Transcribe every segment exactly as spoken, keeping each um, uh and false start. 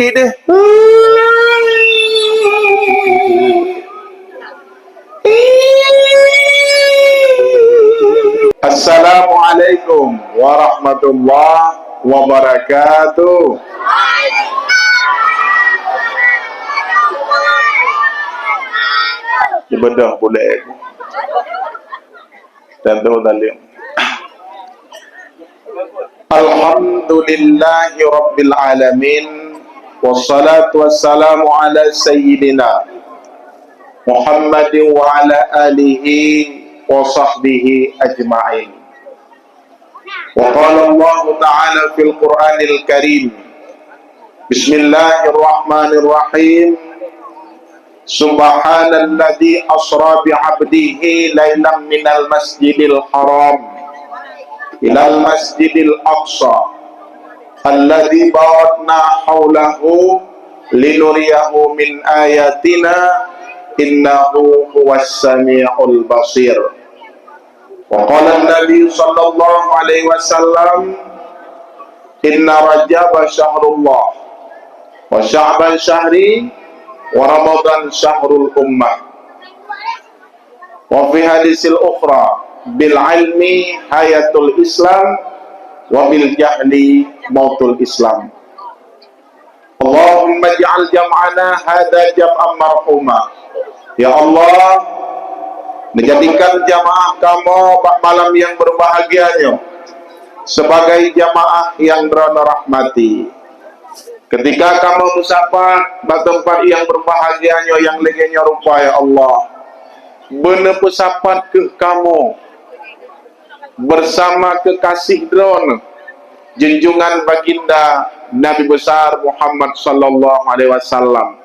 deh. Assalamualaikum warahmatullahi wabarakatuh. Dibeudôh bulèe. Tentu talim. Alhamdulillahi rabbil alamin. Wassalatu wassalamu ala sayyidina Muhammadin wa ala alihi wa sahbihi ajma'in. Wa qala Allahu ta'ala fil Qur'anil Karim. Bismillahirrahmanirrahim. Subhanalladzi asra bi 'abdihi lailan minal masjidil haram ilal masjidil aqsa alladzi barakna haulahu linuriyahu min ayatina innahu huwas samiul basir. Wa qala Nabi sallallahu alaihi wasallam, "Inna Rajaba syahrullah, wa Sya'ban syahri, wa Ramadan syahrul ummah." Wa fi hadisil ukhra, "Bil ilmi hayatul Islam, wa bil jahli mautul Islam." Allahumma ij'al jam'ana hadza jam'an marhuma. Ya Allah, menjadikan jamaah kamoe bak malam nyang berbahagia nyoe sebagai jamaah nyang Droeneueh rahmati. Ketika kamoe meusapat bak teumpat nyang berbahagia nyoe nyang lagèe nyoe rupa, ya Allah, beuneupeusapat kheueh kamoe bersama kekasih Droeneueh, junjungan baginda Nabi Besar Muhammad sallallahu alaihi wasallam.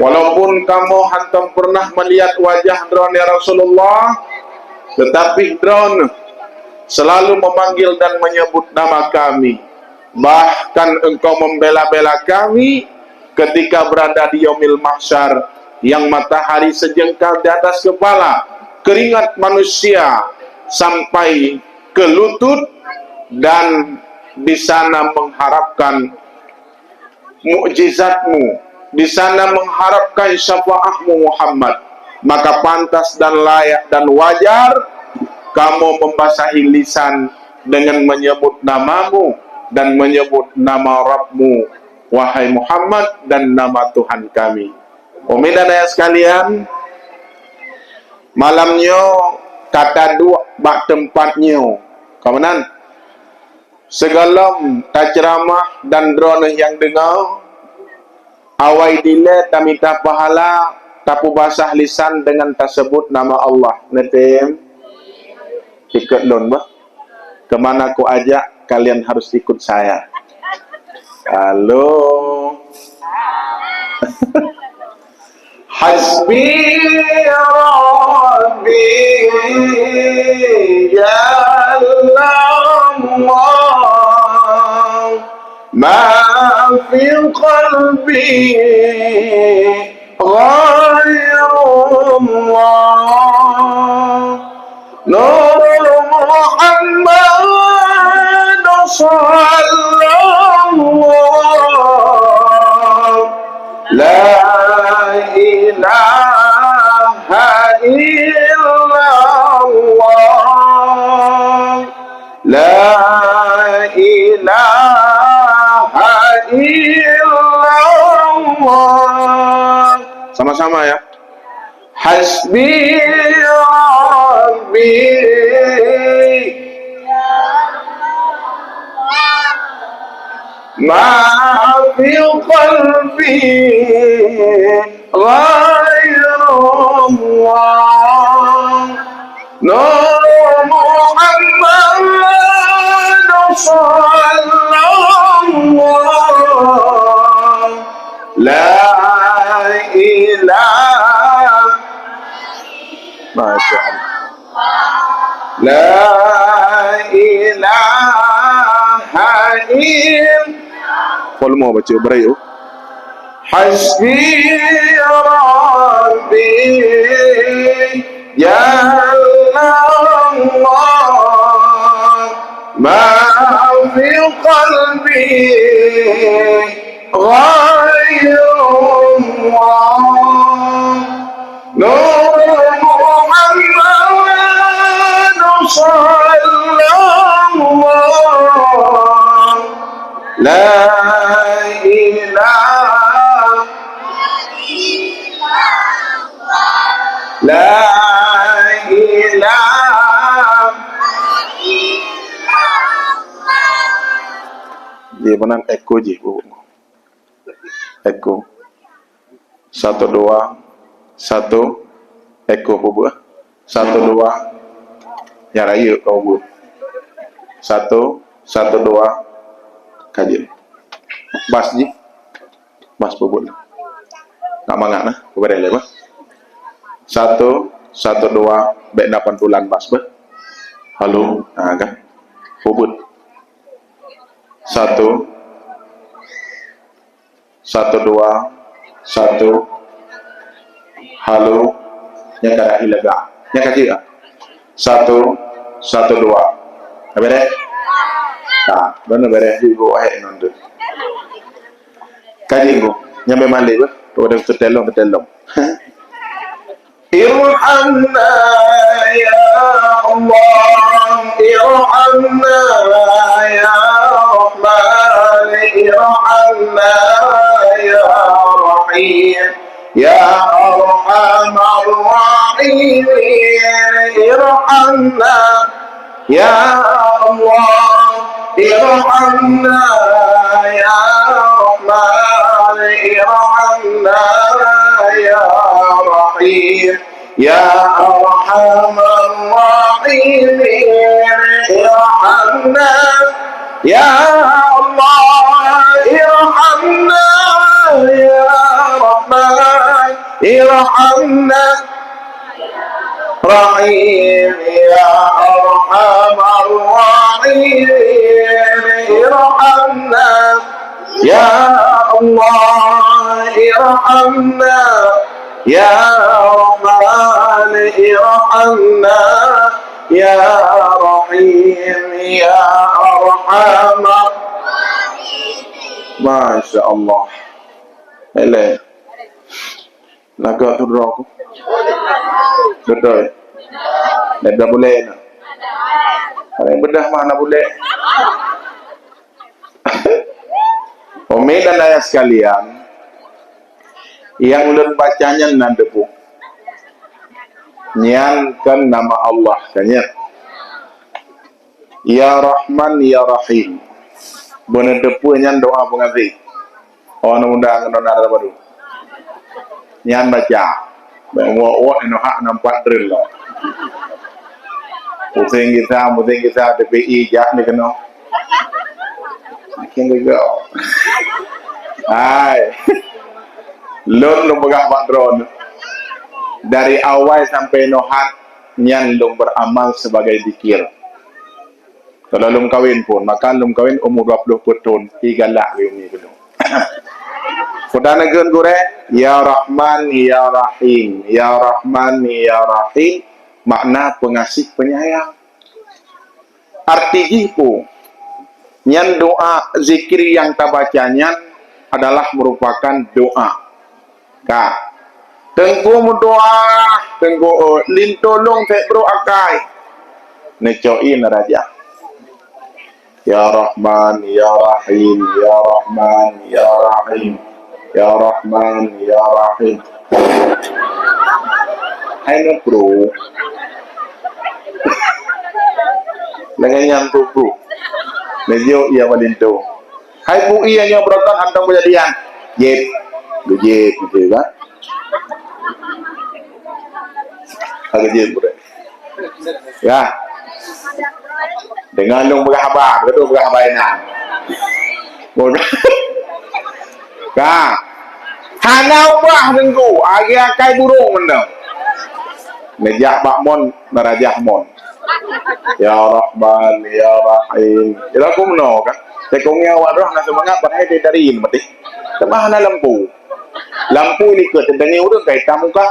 Walaupun kamoe hántom pernah melihat wajah Droeneueh, ya Rasulullah, tetapi Droeneueh selalu memanggil dan menyebut nama kami. Bahkan Engkau membela-bela kami ketika berada di Yaumil Mahsyar, yang matahari sejengkal di atas kepala, keringat manusia sampai ke lutut, dan di sana mengharapkan mukjizat-Mu, di sana mengharapkan syafaat-Mu, Muhammad, maka pantas dan layak dan wajar kamoe membasahi lisan dengan menyebut nama-Mu dan menyebut nama Rabb-Mu, wahai Muhammad, dan nama Tuhan kami. Umi dan ayah sekalian, malam nyoe ka taduek bak teumpat nyoe. Ka meunan? Sigohlom taceuramah dan droeneuh nyang deungoe, awai dilèe tamita pahala, tapeubasah lisan deungon taseubut nama Allah. Neutem? Ikot lôn bah. Kemana ku ajak, kalian harus ikut saya. Halo. Hasbi Rabbi Jallallah, ma fi qalbi ghairullah. Nur Muhammad sallallahu, la ilaha illallah, la ilaha illallah. Sama-sama ya. Hasbi Rabbi, ma fi qalbi ghairullah. Nur Muhammad sallallahu, la ilaha, Masya Allah. La ilaha ill-, volume baca berai tu. Hasbi Rabbi Jallallah, ma fi qalbi غير الله، نور محمد صلى الله، لا إله، لا إله. Jih meunan, eko jih, Bu. Eko. Satu, dua, satu, eko, peubuet. Satu, dua, nyang rayeuk keu peubuet. Satu, satu, dua, ka jeuet. Bas jih. Bas peubuet. Nak mangat nah, peubuet lé bah. Satu, satu, dua, bèk na pantulan bas bah. Halo, ha kan. Peubuet. Satu, satu, dua, satu. Halo, nyang ka dah ilegal. Nyang ka jeuet, ah. Satu, satu, dua. Ka beres? Ka, beuna beres jih, Bu, wahé ngon tu. Ka jeuet, Bu. Nyang beumalée, Bu. Tu ada setelong, setelong. ارحمنا يا الله، ارحمنا يا رحمن، ارحمنا يا رحيم، يا أرحم الراحمين، ارحمنا يا الله، ارحمنا يا رحمن، ارحمنا يا رحيم، يا أرحم الراحمين، ارحمنا يا الله، ارحمنا يا رحمن، ارحمنا رحيم، يا أرحم الراحمين، ارحمنا يا الله، ارحمنا يا رحمن، ارحمنا يا رحيم، يا أرحم. Masya Allah. Eleh. Lagak tu droe ku. Beutôi. Dan dah boleh na. Ada bedah mana boleh. Umi dan ayah sekalian, nyang lôn baca nyan na debu. Nyan kan nama Allah, kan nyan. Ya Rahman, Ya Rahim. Beuneuteupeu nyan doa peungazi. Oh, aneuk muda ngon aneuk dara badu. Nyan baca. Bèk wok-wok inoe hak nampak dril lah. Pusing gisa, pusing gisa, T P I jak ni keunoe. Makin geugok. Hai. Lôn lôn peugah bak droeneuh. Dari awai sampai nohat nyan lôn beuramal sibagai zikir. Kalau lôn kawin pun, maka lôn kawin umur dua puluh peuet thon, igalak lé umi keunoe. Peue na geukheun gurèe, Ya Rahman, Ya Rahim, Ya Rahman, Ya Rahim, makna pengasih penyayang. Arti jih peue? Nyan doa zikir nyang tabaca nyan adalah merupakan doa. Ka. Teungku meudoa, Teungku, eh, linto lôn sép brôk akai. Neucok ié neurajah. Ya Rahman, Ya Rahim, Ya Rahman, Ya Rahim, Ya Rahman, Ya Rahim. Hai neubroe. Lagèe nyan tu, bro. Neujok ié bak linto. Hai bu ié nyoe beurangkat hantom keujadian. Jép. Geujép, geujép, kan? Ka geujép, bro. Ya. Deungon lôn peugah haba, beutôi peugah haba inan. Ka. Hana ubah Teungku, agi akai burông mantong. Neujak bak mon, neurajah mon. Ya Rahman, Ya Rahim. Ila ku meunoe kan. Teukong ngieng awak droe hana seumangat, padahai dari maté. Teuma hana lampu. Lampu likot teudeungi ureueng ka itam muka.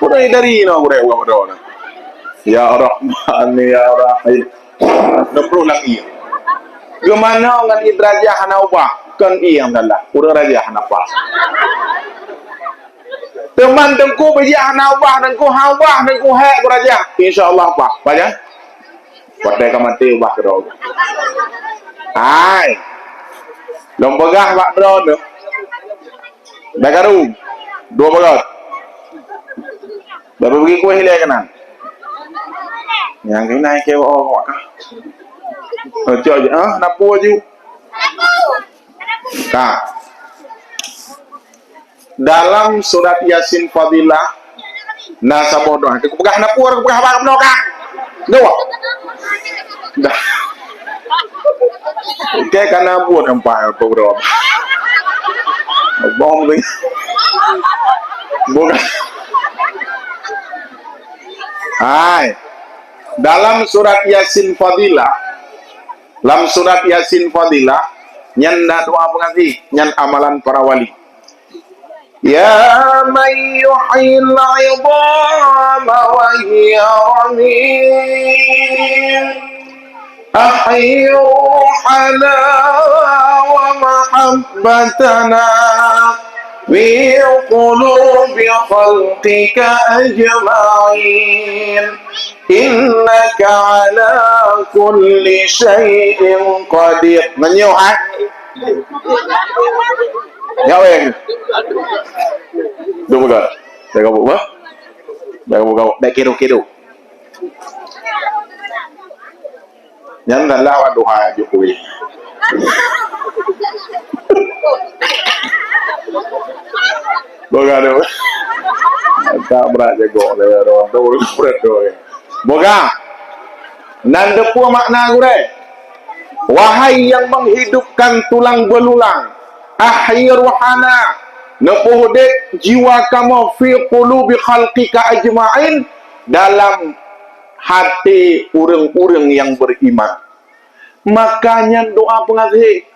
Ureueng dari inoe gurèe awak droe. Ya Rahman, Ya Rahim. Neuprôh lagèe. Geumanoe ngon idrajah hana ubah. Kon ié nyang salah, ureuëng rajah hana paih. Teuma teungku bijéh hana ubah, teungku hana ubah, teungku hék keu rajah. Insya Allah paih. Paih, ya? Watée ka maté ubah keudroe. Hai. Lôn peugah bak droeneuh. Dah karu. Dua bagat. Baru pergi kueh ilée keunan. Nyang keunan ke awak kah? Cok je, ah, napu aju. Ka. Dalam surat Yasin Fadilah, na saboh doa. Aku peugah napu, aku peugah apa, apa doa, Kak? Doa. Dah. Oke, karena buat nampak program. Bom ni. Bukan. Hai. Dalam surat Yasin Fadilah, lam surat Yasin Fadilah, nyan na doa peungaji, nyan amalan para wali. يا من يحيي العظام وهي رميم، أحي روحنا ومحبتنا في قلوب خلقك أجمعين، إنك على كل شيء قدير. Meunyoe hai. Ya weh. Dua peugah. Dah gabuk bah. Dah gabuk-gabuk. Dah kiro-kiro. Nyan adalah doa Jokowi. Boga tu. Tak berat jago le orang tu berat tu. Boga. Nan depu makna gurée. Wahai yang menghidupkan tulang belulang, ahyi ruhana, neupeuudeb jiwa kamoe fi qulubi khalqika ajma'in, dalam hati ureuëng-ureuëng nyang beriman. Maka nyan doa peungaji.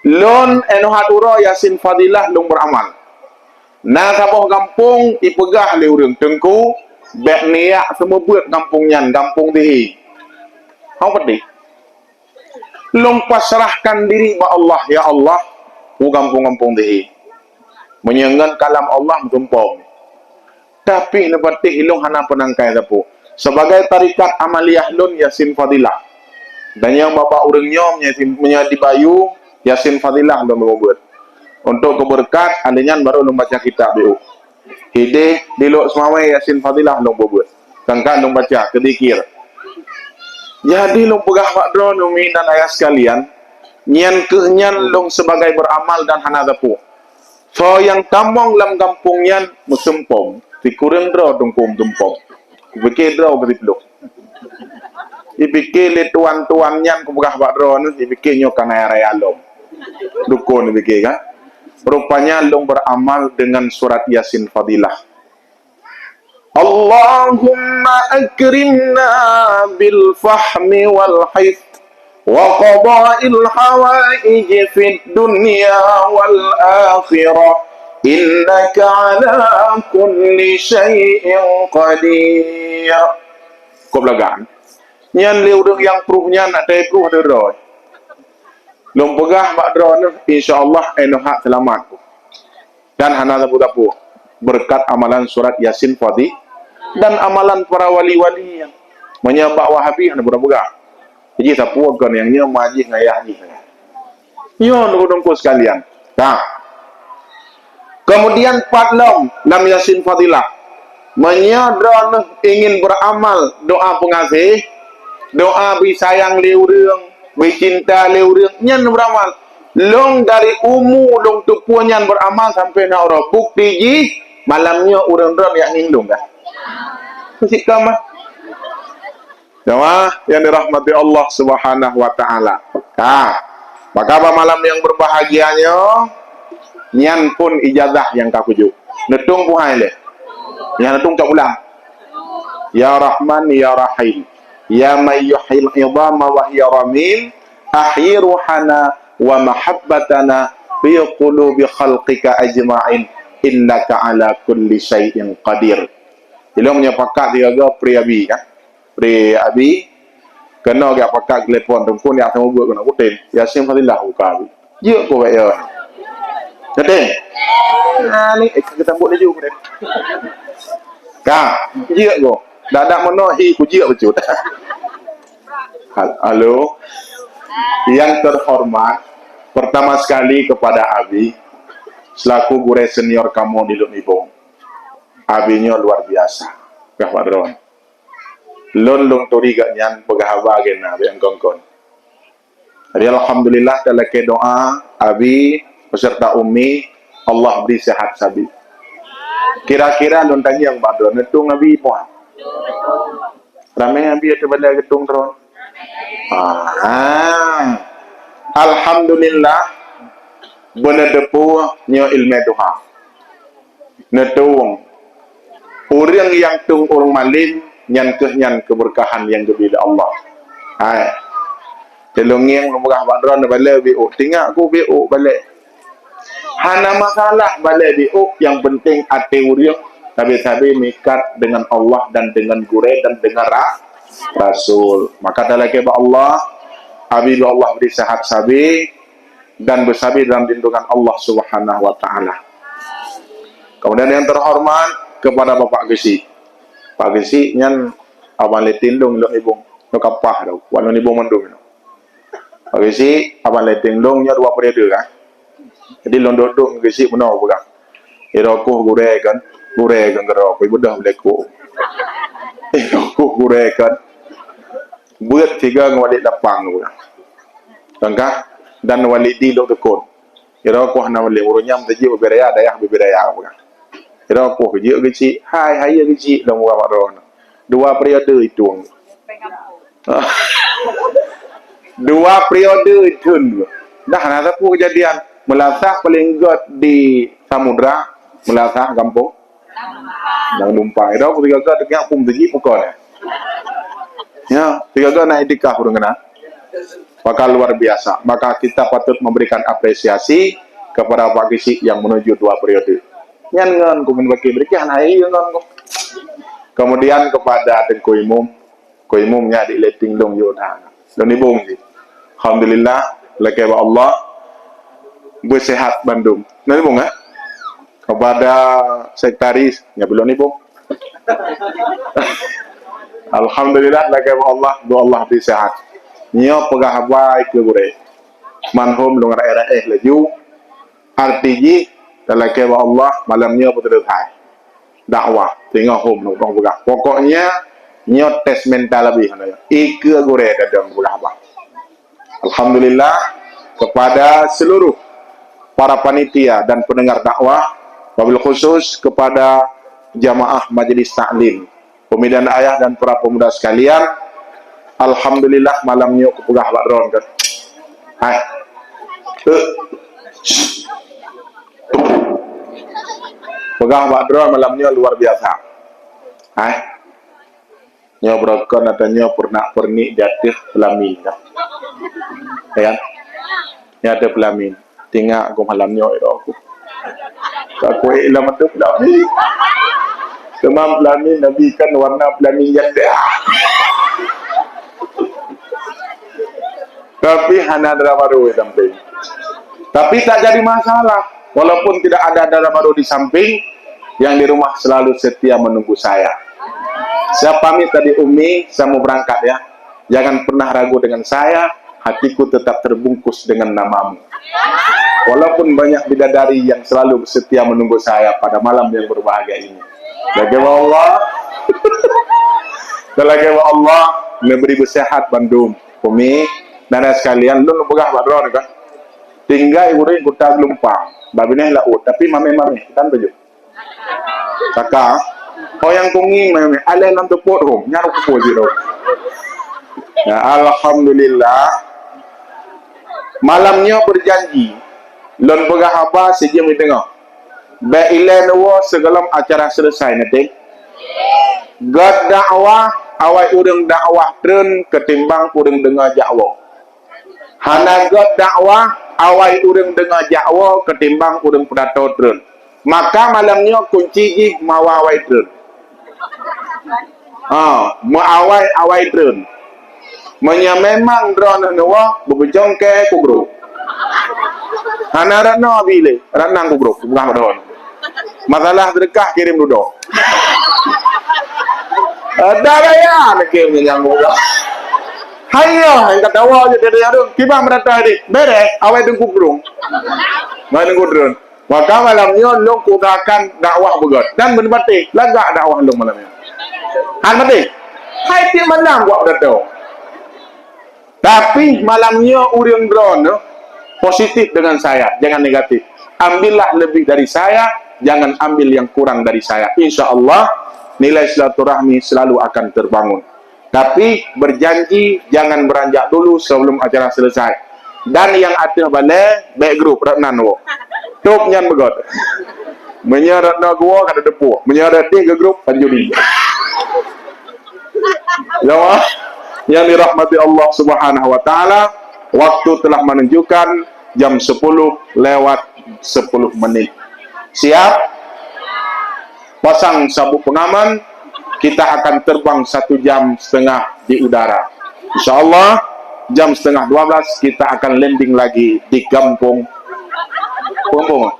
Lôn inoe hat uroe Yasin Fadilah lôn beramal. Na saboh gampông ipeugah lé ureuëng teungku, bék neujak seumeubeuet gampông nyan, gampông Tihi. Hong peudeh. Lôn pasrahkan diri bak Allah, ya Allah, u gampông-gampông Tihi. Meunyoe ngon kalam Allah meutumpông. Tapi neupatéh lôn hana peunangkai sapeue. Sebagai tarekat amaliyah lôn Yasin Fadilah. Dan nyang babah ureuëng nyoe meunyoe di Bayu Yasin Fadilah lôn beuet. Untuk keubeureukat, andeunyan baru lôn baca kitab biu. Hideh di Lhokseumawe Yasin Fadilah lôn beuet. Sangka lôn baca keu zikir. Jadi lôn peugah bak droeneuh mi dan ayah sekalian, nyan keuh nyan lôn sebagai beramal dan hana sapeue. Soe nyang tamong lam gampông nyan meusumpom, sikureueng droe teungku meusumpom. Kupike droe beutipluek. Ipike lé tuan-tuan nyan kupeugah bak droeneuh, ipike nyoe ka raya-raya lom. Dukon ipike kan? Rupanya lôn beramal dengan surat Yasin Fadilah. اللهم أكرمنا بالفهم والحفظ وقضاء الحوائج في الدنيا والآخرة إنك على كل شيء قدير. Kôb lagan. Nyan lé ureuëng nyang pruh nyan, ada pruh ada droe. Lôn peugah bak droeneuh, insya Allah, inoe hat seulamat. Dan hana sapeue-sapeue beureukat amalan surat Yasin Fadhi dan amalan para wali-wali nyan. Meunyoe bak Wahabi hana peugah-peugah. Jadi sapeue kon nyang nyoe ma jih ngayah jih. Nyoe teungku-teungku sekalian. Ka. Kemudian pat lom lam Yasin Fadilah. Meunyoe droeneuh ingin beramal doa peungaséh, doa bri sayang lé ureuëng, bri cinta lé ureuëng, nyan beramal. Lôn dari umu lôn teupue nyan beramal sampai na uroe. Bukti jih, malam nyoe ureuëng droen jak ngieng lôn ka. Meusikat mah. Jamaah yang dirahmati Allah Subhanahu wa Ta'ala. Ha, maka pada malam yang berbahagia nyoe, nyan pun ijazah nyang ka kujok. Neutueng buhai lé. Nyang neutueng cok ulang. Ya Rahman, Ya Rahim. Ya man yuhyil idhama wa hiya ramim. Ahyi ruhana wa mahabbatana fi qulubi khalqika ajma'in. Innaka ala kulli syai'in qadir. Ilong nyoe pakat tiga go pri abi, kan? Pri abi, keunoe geujak pakat telepon teungku, jak seumeubeuet keunoe, kutém. Yasin Fadilah buka abi. Jeuet ku bak yo. Teuntèe. Nah, ni, eh, ka geusambot laju ku deh. Ka, jeuet ku. Dak-dak meunoe hi ku jeuet bacut. Hal-, halo. Yang terhormat, pertama sekali kepada Abi, selaku gurèe senior kamoe di Lhokseumawe. Abi nyoe luar biasa. Peugah bak droeneuh. Lôn lôn turi geuh nyan peugah haba geuh na bèk kon-kon. Jadi, alhamdulillah, talakèe doa, Abi beserta Umi, Allah beri sehat sabe. Kira-kira lôn tanyong bak droeneuh, neutueng Abi puan? Ramè Abi ateueh balèe geutueng droe? Ah. Alhamdulillah, beuneuteupeu nyoe ileumèe tuha. Neutueng. Ureueng nyang tueng ureueng malém, nyan kheueh nyan keubeurkahan nyang geubri lé Allah. Hai. Teulheueh ngieng lôn peugah bak droeneuh balèe biôh, tinggai ku biôh balèe. Hana masalah balèe biôh, nyang penting até ureueng sabe-sabe meuikat deungon Allah dan deungon gurèe dan deungon ra-, Rasul. Maka talakèe bak Allah, Abi bak Allah bri sehat sabe, dan beusabe dalam lindungan Allah Subhanahu wa Taala. Kemudian yang terhormat kepada Bapak Geuchik. Pak Geuchik nyan abang lé tindong lôn ibong, lôn kapah dah, wan lôn ibong mandum. Pak Geuchik, abang lé tindong nyoe dua periode kan. Jadi lôn duduk Geuchik meunoe peugah. Irokoh gurèe kan, gurèe kan gero, kui bedah beleko. Irokoh gurèe kan. Buet tiga ngon wali lapang peugah. Tangkah dan wali di lok tekon. Kira kuah na malèe ureueng nyang teujeuet bubé raya, dayah bubé raya, peugah. Kira kuah jeuet Geuchik, hai, hai ya Geuchik, lom ureueng bak droeneuh. Dua periode itueng. Dua periode iteun. Dah na sapeue kejadian. Meulasah paléng gèt di Samudra, Meulasah gampông. Nang lumpang. Dah aku tiga gèt, teukiak pum teujih pukon. Ya, tiga gèt na itikaf ureueng keunan. Maka luar biasa. Maka kita patut memberikan apresiasi kepada Pak Geuchik yang menuju dua periode. Nyan ngon ku meubagi beureukat hana hai ngon ku. Kemudian kepada Teungku Imum, Teungku Imum nyan di Leting Dong Yoda. Lôn ibong jih. Alhamdulillah, lakèe bak Allah, beusehat bandum. Lôn ibong, eh? Kepada sekretaris, nyan pih lôn ibong. Alhamdulillah, lakèe bak Allah, doa Allah bri sehat. Nyoe peugah haba keu gurèe. Manhom lôn raéh-raéh laju. Arti jih, talakèe bak Allah, malam nyoe beuteuleusai. Dakwah, singoh hom lôn peugah. Pokoknya, nyoe tes mental abéh. Ikeu gurèe dadong peugah haba. Alhamdulillah kepada seluruh para panitia dan pendengar dakwah, wabil khusus kepada jamaah Majelis Taklim, Umi dan Ayah dan para pemuda sekalian, alhamdulillah malam nyoe kupeugah bak droeneuh kan. Hai. Eh. Peugah bak droeneuh malam nyoe luar biasa. Hai. Nyoe beurokon atau nyoe peurenak-peurenik di ateueh peulamin dah. Ya kan? Nyoe ateueh peulamin. Tinggai ku malam nyoe ira ku. Ka kuék lam ateueh peulamin. Teuma peulamin Nabi kan warna peulamin janda. Tapi hana dara barô di samping. Tapi tak jadi masalah. Walaupun tidak ada dara barô di samping, yang di rumah selalu setia menunggu saya. Saya pamit tadi, Umi, saya mau berangkat ya. Jangan pernah ragu dengan saya, hatiku tetap terbungkus dengan namamu. Walaupun banyak bidadari yang selalu setia menunggu saya pada malam yang berbahagia ini. Lakèe bak Allah. Talakèe bak Allah, neubri beusehat bandum. Umi, dan sekalian, lôn peugah bak droeneuh kan. Tinggai ureueng kuta geulumpang, bak binéh laôt, tapi mamèh-mamèh, tan tujoh. Kaka, ho nyang kungieng mamèh, aléh lam teupot hom, nyan kupeue jih lom. Ya, alhamdulillah. Malam nyoe berjanji, lôn peugah haba sijeuem di teungoh. Bèk ilèe neuwoe sigohlom acara selesai nanti. Gèt dakwah, awai ureueng dakwah treun ketimbang ureueng deungoe jak woe. Hana gèt dakwah, awai ureueng deungoe jak woe ketimbang ureueng peudato treun. Maka malam nyoe kunci jih meuawai-awai treun. Ha, meuawai-awai treun. Meunyoe memang droeneuh neuwoe, beubeujongke keu gru. Hana rot noe abi lé, rot nan ku grup, peugah padahai. Masalah seudeukah kirim dudoe. Ada gaya nak kirim nyang muda. Hayo, nyang kata awak je dia ada. Kiban merata dik. Beres, awai tengku burung. Mai tengku drone. Maka malam nyoe lôn kuusahakan dakwah beugöt dan beuneubaté lagak dakwah lôn malam nyoe. Han maté. Hai tiep malam buat beudatoe. Tapi malam nyoe ureuëng droeneuh positif dengan saya, jangan negatif. Ambillah lebih dari saya, jangan ambil yang kurang dari saya. Insya Allah nilai silaturahmi selalu akan terbangun. Tapi berjanji jangan beranjak dulu sebelum acara selesai. Dan yang ada balai baik grup rot nan wo. Top nyan beugöt. Meunyoe rot nan gua kada tepuk. Meunyoe rot deh ke grup panjuri. Jamaah yang dirahmati Allah Subhanahu wa taala, waktu telah menunjukkan jam sepuluh lewat sepuluh menit. Siap? Pasang sabuk pengaman, kita akan terbang satu jam setengah di udara. Insya Allah jam setengah dua belas kita akan landing lagi di Gampong, Gampong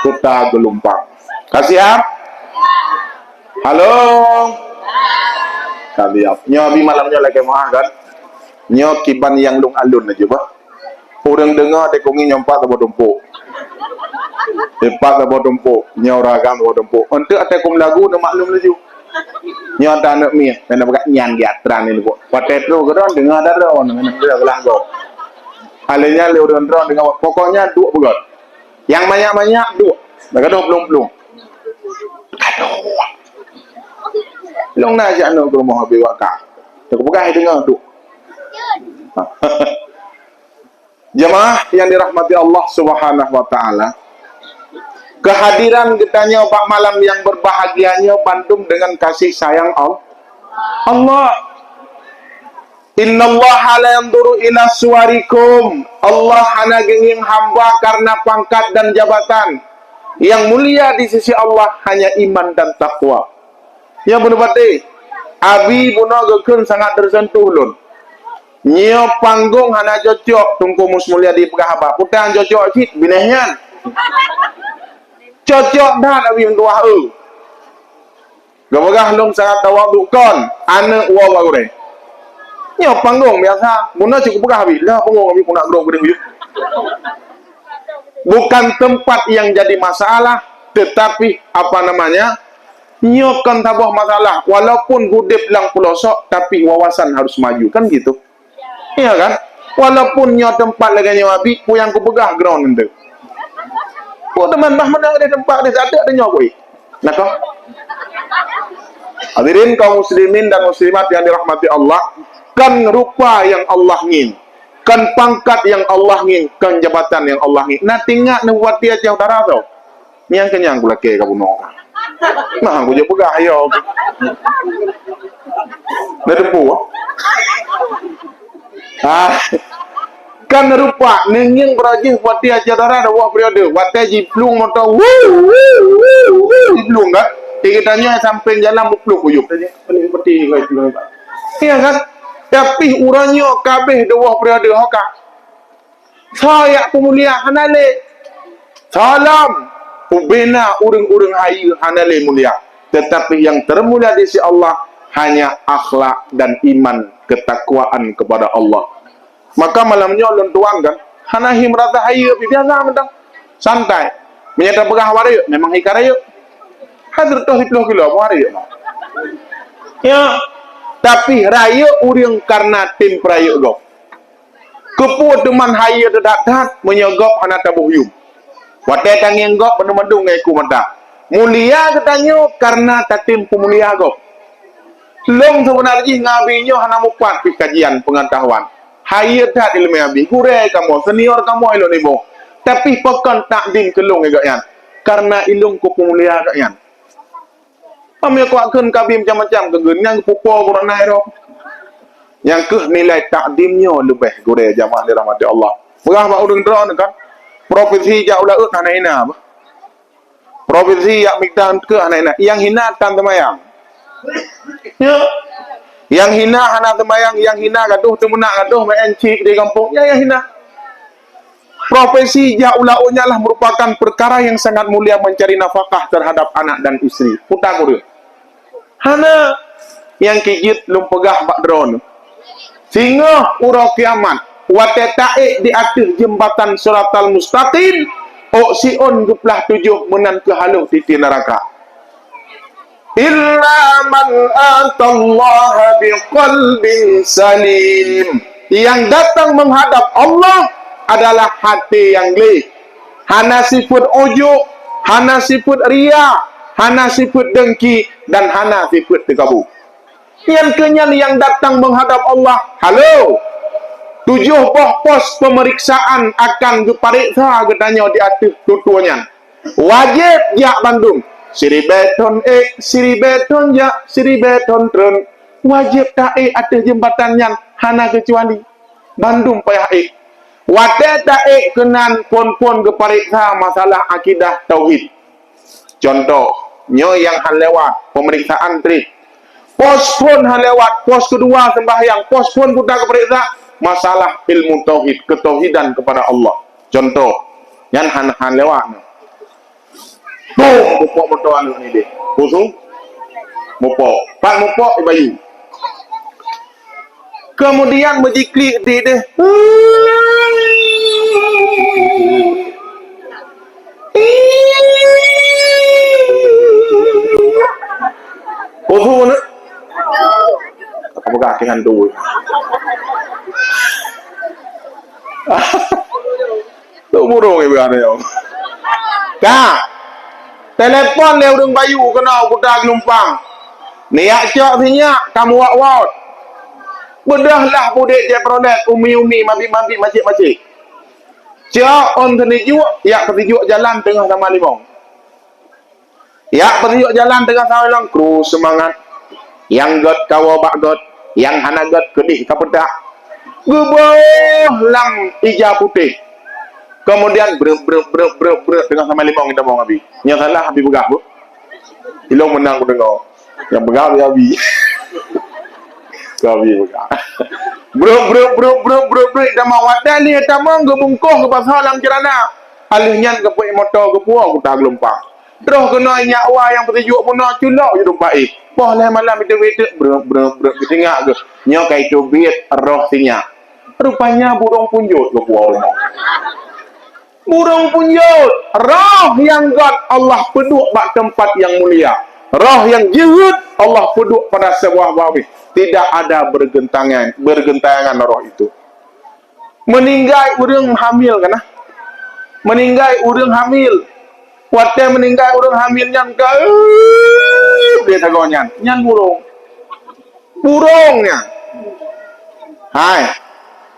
Kuta Gelumpang. Ka siap? Halo. Ka siap. Nyoe abi malam nyoe lagée meuah kan? Nyoe kiban nyang lôn alun laju bah. Ureuëng deungoe teuh kong nyoe empat saboh tumpuk. Empat saboh tumpuk. Nyoe ragam saboh tumpuk. Untuk até kum lagu neumaklum laju. Nyoe ada aneuk miet, dan peugah nyan geutran ni lubuk. Watée tu keudroe deungoe ada droe, ngon dia geulago. Alenya lé ureuëng droe deungoe, pokoknya duek beugöt. Nyang manyak-manyak duek, bagadoh plueng-plueng. Aduh. Long na jak aneuk ke rumoh habis wak ka. Teupeugah deungoe duek. Jemaah yang dirahmati Allah Subhanahu wa taala, kehadiran geutanyoe bak malam yang berbahagia nyoe bandum dengan kasih sayang Al-, Allah. Innallaha la yanzuru ila suwarikum. Allah hana geungieng hamba karena pangkat dan jabatan. Yang mulia di sisi Allah hanya iman dan takwa. Ya beuna baté. Abi bunoe geukheun sangat tersentuh lôn. Nyoe panggong hana cocok Teungku Mus Mulyadi peugah haba. Peue nyang cocok cit bineh nyan. Cocok that Abi meutuah eu. Geupeugah lôn sangat tawadhu kon aneuk woe bak gurée. Nyoe panggong biasa. Bunoe cit kupeugah Abi, lah panggong Abi puna groe geude. Bukan tempat yang jadi masalah, tetapi apa namanya, nyoe kon saboh masalah. Walaupun udeb lam pelosok, tapi wawasan harus maju. Kan gitu. Iya kan? Walaupun nyoe tempat lagée nyoe Abi, peue nyang kupeugah ground nteuk. Peue teuma bah meunan di tempat di sadeuk di nyoe kui. Nah kah? Hadirin kaum muslimin dan muslimat yang dirahmati Allah, kan rupa yang Allah ngin, kan pangkat yang Allah ngin, kan jabatan yang Allah ngin. Nah, tingak neubuat tiep-tiep dara tu. Nyang kenyang kulakée ka bunoe. Nah, kujak peugah yo. Dah debu. Ah. Kan rupa neungieng beurajih watée acara dua periode. Watée jiplueng moto, wuh, wuh, wuh, wuh, jiplueng kan. Di geutanyoe sampéng jalan muplueng kuyup. Tadi peti ni kau jiplueng. Iya kan? Tapi uroe nyoe kabeh dua periode ho ka. Soe jak peumulia hana lé. Salam ubena ureuëng-ureuëng hayeue hana lé mulia. Tetapi yang termulia di sisi Allah hanya akhlak dan iman, ketakwaan kepada Allah. Maka malam nyoe lôn tuan kan, hana hi meurasa hayeue pih biasa mantong. Santai. Meunyoe tapeugah awak rayeuk, memang hi ka rayeuk. Hana teutoh siplôh kilo pun rayeuk. Ya. Tapi rayeuk ureuëng karena tem peurayeuk gob. Keupeue teuma hayeue teudat-that meunyoe gob hana taboh yuem? Watée tangieng gob bandum-bandum ngon iku mata. Mulia geutanyoe karena tatem peumulia gob. Lôn seubeuna jih ngon abi nyoe hana mupat pih kajian peungatahuan. Hayeue that ileumé abi, gurée kamoe, senior kamoe ilôn iboh. Tapi pakon takdim keu lôn ngon gobnyan? Karena ilôn kupeumulia gobnyan. Meunyoe kuakheun kabi macam-macam keu geuh, nyang geupupo gurée na irok. Nyang keuh nilai takdim nyoe leubeh gurée jamaah dirahmati Allah. Peugah bak ureuëng droeneuh kan, profesi jak u laôt hana hina bah. Profesi jak mita keu hana hina. Nyang hina tan seumayang. Ya. Nyang hina hana seumayang, nyang hina gadoh teumeunak gadoh meu'en cit di gampông. Ya, nyang hina. Profesi jak u laôt nyan lah merupakan perkara yang sangat mulia, mencari nafkah terhadap anak dan istri. Puta kureueng. Hana, nyang keu jeuet lôn peugah bak droeneuh. Singoh uroe kiamat, watée taék di ateueh jeumbatan Siratal Mustaqim, ôk siôn geuplah tujoh meunan keuh haloh titie neuraka. Illa man atallaha biqalbin salim. Yang datang menghadap Allah adalah hati yang gleh. Hana sifeuet ujub, hana sifeuet ria, hana sifeuet dengki, dan hana sifeuet teukabu. Nyan keuh nyan nyang datang menghadap Allah. Halo! Tujoh boh pos pemeriksaan akan geupareksa geutanyoe di ateueh tutoe nyan. Wajéb jak bandum. Siribée thon ék, siribée thon jak, siribée thon treun. Wajéb taék ateueh jeumbatan nyan hana keucuali. Bandum payah ék. Watée taék keunan phon-phon geupareksa masalah akidah tauhid. Contoh, nyoe nyang han lewat, pemeriksaan treb. Pos phon han lewat, pos keudua sembahyang, pos phon geupareksa masalah ilmu tauhid, ketauhidan kepada Allah. Contoh, nyan han, han lewat. Bum, mupok moto aneuk ni deh. Khusu? Mupok. Pat mupok, ibayu. Kemudian meujiklik di deh. Khusu ni. Apa peugah kihan tu? Tu burung ibu ada yo. Ka. Telepon lé ureueng bayu keunoe kuta geulumpang. Niyak cok sinyak kamu wak-wot. Beudahlah budek Chevrolet umi-umi mabit-mabit macik-macik. Cok ôn seuneuk yak keusijuk jalan teungoh sama limong. Yak peusiok jalan teungoh saweulong, kru seumangat. Nyang gét kawoe bak gét, nyang hana gét keudeh ka peutak. Geuboh lam ija putéh. Kemudian breuet, breuet, breuet, breuet, breuet teungoh sama limong itamong Abi. Nyang salah Abi peugah, Bu. Ilong meunang kudeungoe. Nyang peugah Abi, Abi. Ka Abi peugah. Breuet, breuet, breuet, breuet, breuet, breuet itamong. Watée lheueh itamong geubungkoh geupasoe lam ceurana. Alheuh nyan geupeuék moto geupuwoe kuta geulumpang. Troh keunoe nyak wa nyang peusijuek bunoe culok ju teumpat éh. Poh lhée malam iteubiet-teuk breuek, breuek, breuek geutingak geuh. Nyoe ka iteubiet roh sinyak. Rupanya burung punjot geupuwoe rumoh. Burung punjot, roh nyang gét Allah peuduek bak teumpat nyang mulia. Roh nyang jeuhet Allah peuduek pada sebuah babeh. Tidak ada bergentangan, bergentayangan roh itu. Meuninggai ureuëng hamil kana? Meuninggai ureuëng hamil. Watée meuninggai ureuëng hamil nyan ka, eh, dia sagoe nyan. Nyan burung. Burung nyan. Hai.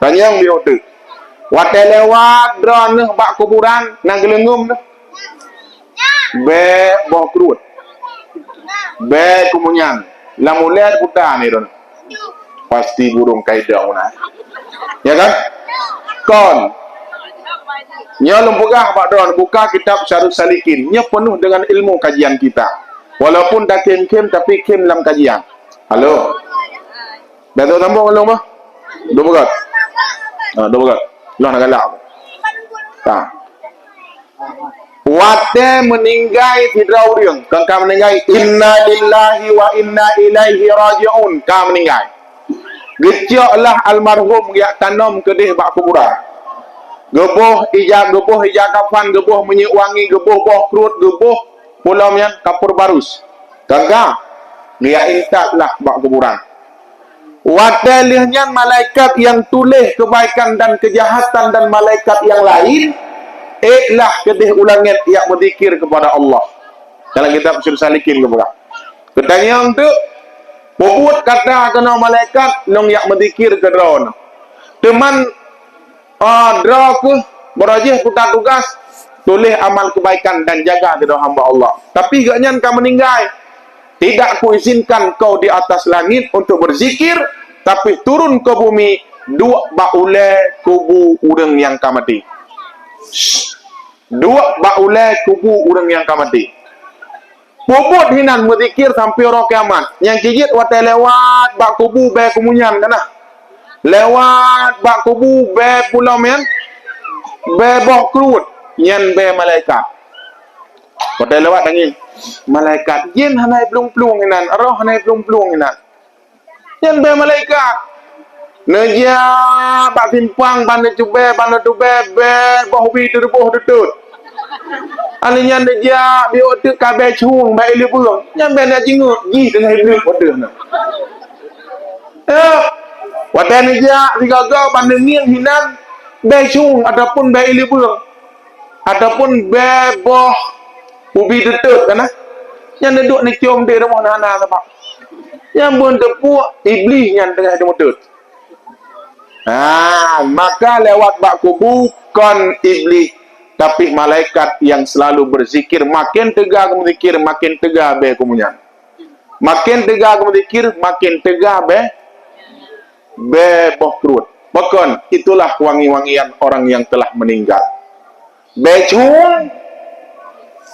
Tanyong di otak. Watée lewat droeneuh bak kuburan, na geuleungum neuh. Bék boh kruet. Bék kumunyan. Lam ulée puta ni ron. Pasti burung kaidong na. Ya kan? Kon. Nyoe lôn peugah bak droen buka kitab Syarus Salikin. Nyoe penuh dengan ilmu kajian kita. Walaupun dah khem-khem tapi khem lam kajian. Halo. Dah tahu sambung belum bah? Dua belas. Ha, dua belas. Lah nak galak. Ha. Watée meuninggai sidroe ureuëng, kon ka meuninggai, inna lillahi wa inna ilaihi raji'un, ka meuninggai. Geucok lah almarhum geujak tanom keudeh bak kuburan. Geuboh ija, geuboh ija kafan, geuboh minyeuk wangi, geuboh boh kruet, geuboh pulom nyan kapur barus. Kon ka, geujak intat lah bak kuburan. Watée lheueh nyan malaikat nyang tuléh keubaikan dan keujahatan dan malaikat nyang laén ék lah keudeh u langét jak meuzikir keupada Allah. Dalam kitab Syarus Salikin geupeugah. Geutanyong teuk, peubuet kata keunoe malaikat lôn jak meuzikir keu droeneuh. Teuman Ah, droe kheueh baroe jih puta tugas, tuléh amal keubaikan dan jaga sidroe hamba Allah. Tapi gobnyan ka meuninggai. Tidak kuizinkan kau di atas langit untuk berzikir, tapi turun ke bumi, duek bak ulée kubu ureuëng nyang ka maté. Shh. Duek bak ulée kubu ureuëng nyang ka maté. Peubuet hinan meuzikir sampoe uroe kiamat. Nyang cit jeuet watée lewat bak kubu bée kumunyan kana. Lewat bak kubu bée pulom nyan. Bèe boh kruet, nyan bèe malaikat. Watèe lewat tangieng, malaikat jén hana iplueng-plueng inan, roh hana iplueng-plueng inan. Nyan bèe malaikat. Neujak bak simpang, ban neutubèe, ban neutubèe, bèe boh ubi teutuboh teutot. Alèh nyan neujak biôh teuk ka bèe cueng, bèe ileubeueng. Nyan bèe na jingeuk, jih teungoh ileubeueng watèe nyan. Eh, watèe neujak sigoe-goe ban neungieng hinan bèe cueng ataupun bèe ileubeueng. Ataupun bèe boh ubi teutot kana. Nyan neuduek neucôm di rumoh na-na sabab. Nyang beuteupue Iblih nyan teungoh teumeutot. Ha, maka lewat bak kubu kon Iblih, tapi malaikat yang selalu berzikir, makin teuga geumeudzikir, makin teuga bèe kubu nyan. Makin teuga geumeudzikir, makin teuga bèe bèe boh kruet. Pakon, itulah wangi-wangian orang yang telah meninggal. Bèe cueng,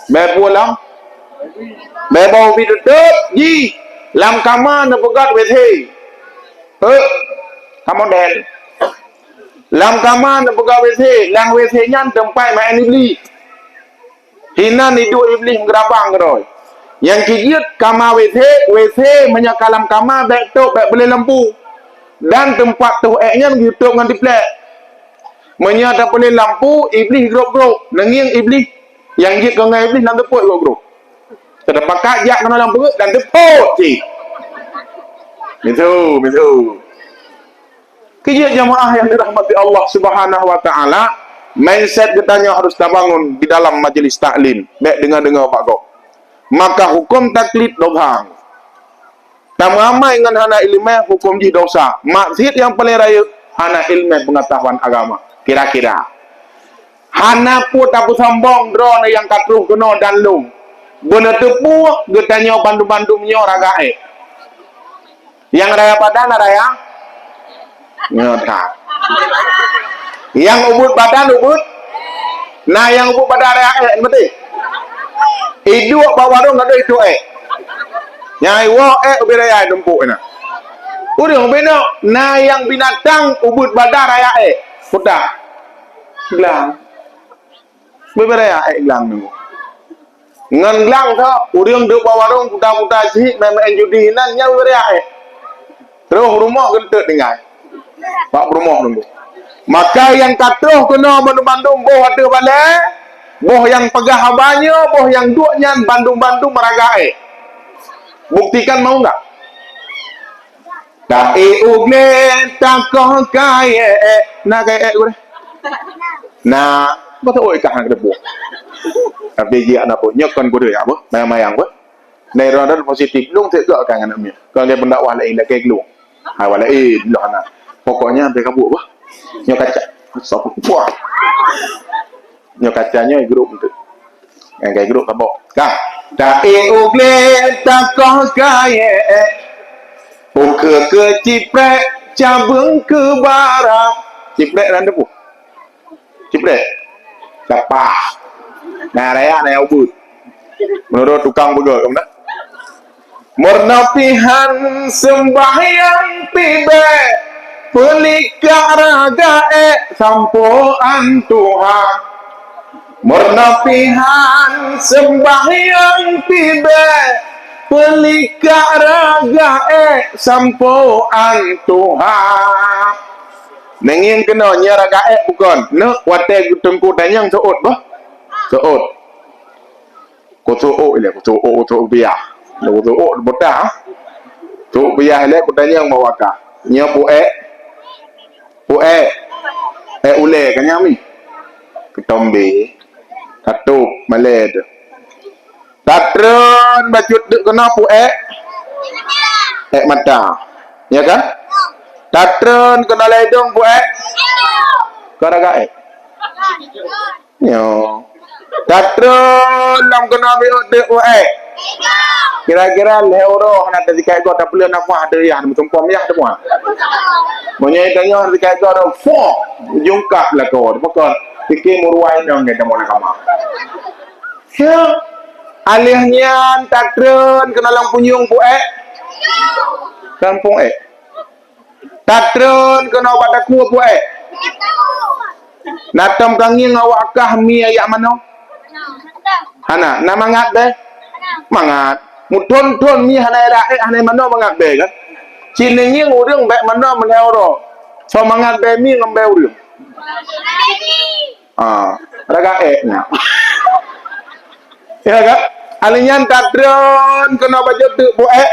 bèe pulang, bèe boh ubi teutot, jih lam kama neupeugöt W C. Eh, ka model. Lam kama neupeugöt W C, lam W C nyan teumpat maén Iblih. Hinan iduek Iblih meugeurabang keudroe. Nyang keujeuet kama W C, W C meunyoe ka lam kama bèk tôp, bèk peuleueh lampu. Dan teumpat toh èk nyan geutôp ngon tiplek. Meunyoe tapeuleueh lampu, Iblih grôp-grôp. Neungieng Iblih, nyang jeuet keu ngon Iblih lam teupot grôp-grôp. Teupakat jak keunoe lam peureuet dan teupot cit. Miseue, miseue. Keujeuet jamaah yang dirahmati Allah Subhanahu wa Ta'ala, mindset geutanyoe harus tabangun di dalam majlis taklim. Bèk deungoe-deungoe bak gob. Maka huköm taklid dosa. Tameuamai ngon hana ileumèe, huköm jih dosa. Maksiet nyang paleng rayeuk, hana ileumèe peungeutahuan agama. Kira-kira. Hana peue tapeusombong droeneuh nyang ka troh keunoe dan lom. Beuneuteupeu geutanyoe bandum-bandum nyoe raga èk. Nyang raya badan na raya? Nyoe that. Nyang ubit badan ubit? Na nyang ubit badan raya èk, beutôi? Iduek bak warong gadôh iduek èk. Nyang iwoe èk ubit raya tumpok na. Ureueng ubit nyoe, na nyang binatang ubit badan raya èk. Kuta. Glang. Beubeuraya ék glang nyoe. Ngon glang tho, ureueng duek bak warong puta-puta cit, main-main judi inan, nyan beubeuraya ék. Troh rumoh geunteuk tinggai. Bak peurumoh nunggu. Maka nyang ka troh keunoe bandum-bandum boh ateueh balèe, boh nyang peugah haba nyoe, boh nyang duek nyan bandum-bandum meuraga ék. Buktikan mau enggak? Taék u glé takoh kayèe ék. Na kayèe ék gurèe? Na, beutôi kah nyang keudeuh. Tapi jih aneuk buet nyoe kon gurèe apa? Mayang-mayang apa? Nai ron positif, lôn teuga ka ngon miet. Kon lé pendakwah laén lakèe glung. Hai wala eh loh na. Pokoknya sampai kabut bah. Nyoe kaca. Sop. Puah. Nyoe kaca nyoe grup tu. Ngai grup kabok. Ka. Taék u glé takoh kayèe ék. Ukeue keu ciprek cabeueng keu bara. Ciprek ran debu. Ciprek. Capah. Nah, raya na nyang ubit. Meunurot tukang beugöt, kamu dah. Meurunoe pih han seumbahyang pih bèk, peulikak raga ék sampoe an tuha. Meurunoe pih han seumbahyang pih bèk, peulikak raga ék sampoe an tuha. Neungieng keunoe, nyoe raga ék bukon. Neuk watèe teungku tanyong seuôt beuh. Seuôt. Kuseuôt ilèe, kuseuôt, kuseuôt biah. Kuseuôt butah. Seuôt biah ilèe kutanyong bak waka. Nyoe puék. Puék. Ék ulèe ka nyan mi. Keutombé. Tatôp malèe teuh. Tatreun bacut teuk keunoe puék. Ék mata. Ya kan? Tatreun keunoe lam idông puék. Kon raga ék. Nyoe. Tatreun lam keunoe biôh teuk ék. Kira-kira lhèe uroe na teusikai goe tapeuleueh nafah teuh yah meusumpom yah teuma. Meunyoe tanyoe teusikai goe dah foh jungkah lakoe. Pakon? Pike meuruai nyang gata meulah kama. Ya. Aléh nyan tatreun keunoe lam punyueng puék. Kampung ék. Tatreun keunoe bak takue puék. Na tom ka ngieng awak kah mi ayak manoe? Hana. Na mangat bèe? Mangat. Muthon-thon mi hana ira ék, hana manoe mangat bèe kan? Cit neungieng ureueng bèk manoe meulhèe uroe. Soe mangat bèe mi ngon bèe ureueng? Ah, raga ék nyan. Ya kan? Alèh nyan tatreun keunoe bajèe teuk buet ék.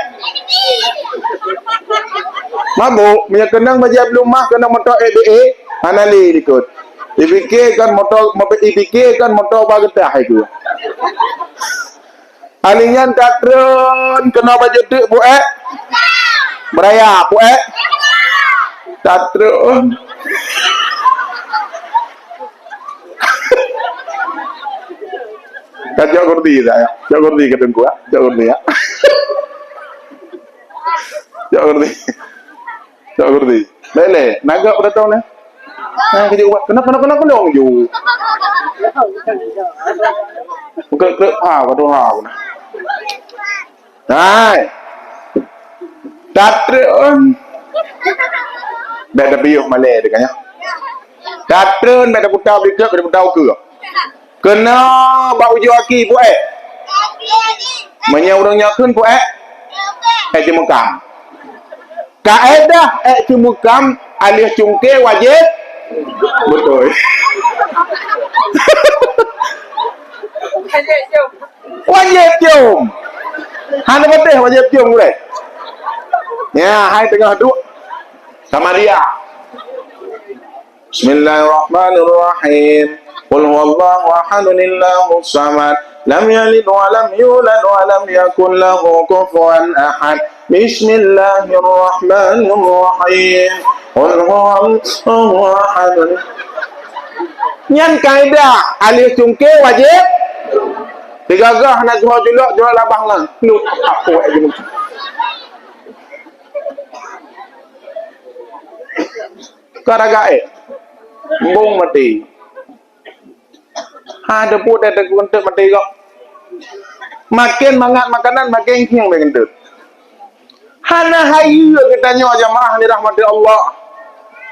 Mabök, meunyoe keunong bajèe blummah, keunong moto ék B E, hana lé likot. Ipike kan moto, ipike kan moto ba geutah itu. Alèh nyan tatreun keunoe bajèe teuk buet ék. Beuraya buet ék. Tatreun. Ka cok kursi dah, ya. Cok kursi ka teungku, ya. Cok kursi, ya. Cok kursi. Cok kursi. Lé, lé. Nagak pada tahun, ya. Nah, kejap ubat. Kena, kena, kena, kena, ju. Bukan kerep ha, kata ha, kena. Hai. Tatreun. Bèk tapiôh malèe deukah nyan. Tatreun bèk taputa blikeuet, bèk taputa ukeue. Keunoe bak ujoe aki buet ék. Meunyoe ureueng nyoe kheun buet ék, ék ceumukam. Kaedah ék ceumukam alèh cungké wajéb. Beutôi. Wajéb cium. Hana patéh wajéb cium gurèe. Ya, hai teungoh duek. Sama dia. Bismillahirrahmanirrahim. Qul huwallahu ahad, Allahus samad. Lam yalid wa lam yulad wa lam yakul lahu kufuwan ahad. Bismillahirrahmanirrahim. Qul huwallahu ahad. Nyan kaedah alèh cungké wajéb. Sigoe-goe hana jeuet julok, julok labah nyan. Nuh, apa ék jeuet? Ka raga ék. Embong maté. Ha, teupeu deh, teupeu keuneuk maté kok. Maken mangat makanan, maken khieng bèe keuneuk. Hana hayeue geutanyoe jamaah dirahmati Allah.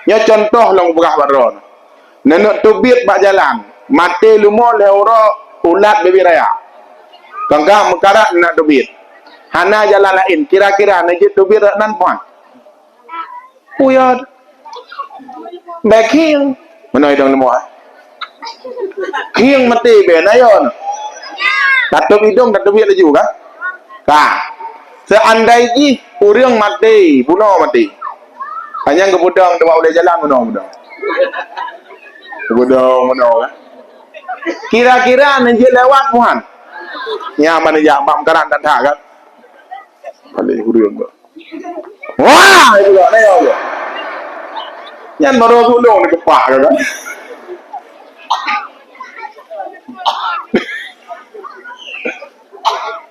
Nyoe cuntoh lôn peugah bak droeneuh. Neuneuk teubiet bak jalan, maté leumo lhèe uroe ulat bibi raya. Kangka meukarat neuneuk teubiet. Hana jalan laén, kira-kira neujeuet teubiet rot nan puan. Puyat. Bèk khieng. Meunoe idong leumo, eh? Khieng maté bèk na yon. Tatôp idong, tatôp laju ka? Ka. Seandai jih ureueng maté, bunoe maté. Hanya geupeudong teuma ulèe jalan bunoe, bunoe. Geupeudong bunoe ka? Kira-kira neujeuet lewat muhan. Nyan ban jak bak meukaran that-that ka? Paléng ureueng ka. Wah, itu kan, ya Allah. Nyan baru tulung dikepak, ya kan?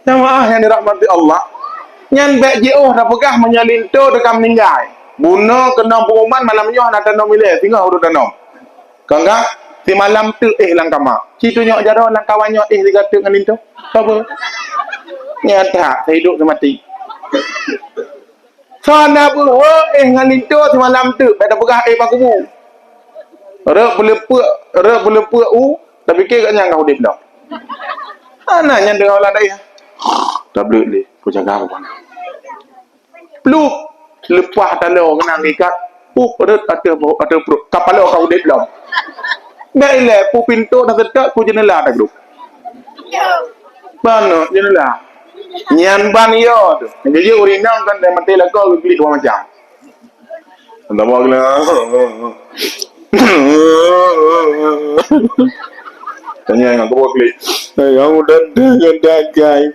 Jamaah yang dirahmati Allah, nyan bèk jiôh tapeugah meunyoe linto teuka meuninggai. Bunoe keunong pengumuman malam nyoe hana tanom ilèe, singoh ureueng tanom. Kon ka? Simalam teuk éh lam kama. Ci tunyok jaroe lam kawan nyoe éh sigoe teuk ngon linto. Sabe? Nyan that, seuhidup seumati. Soe na beuhe éh ngon linto simalam teuk, bèk tapeugah éh bak kubu. Rot peuleupeuk, rot peuleupeuk u, tapike gobnyan ka udép lom. Hana nyan deungon ureueng laén. Tableuk lé, ku jaga bukan. Plup! Leupah taloe keunan ikat. Pup, rhot ateueh, ateueh pruet. Kapalo ka udép lom. Bèk ilèe, pu pintoe na seutot, pu jeunela na grup. Ban jeunela. Nyan ban yo tu. Jadi ureueng inong kan dah maté lakoe geuklik dua macam. Entah buat kena. Tanya dengan kau klik. Eh, kamu dah dengan dagai.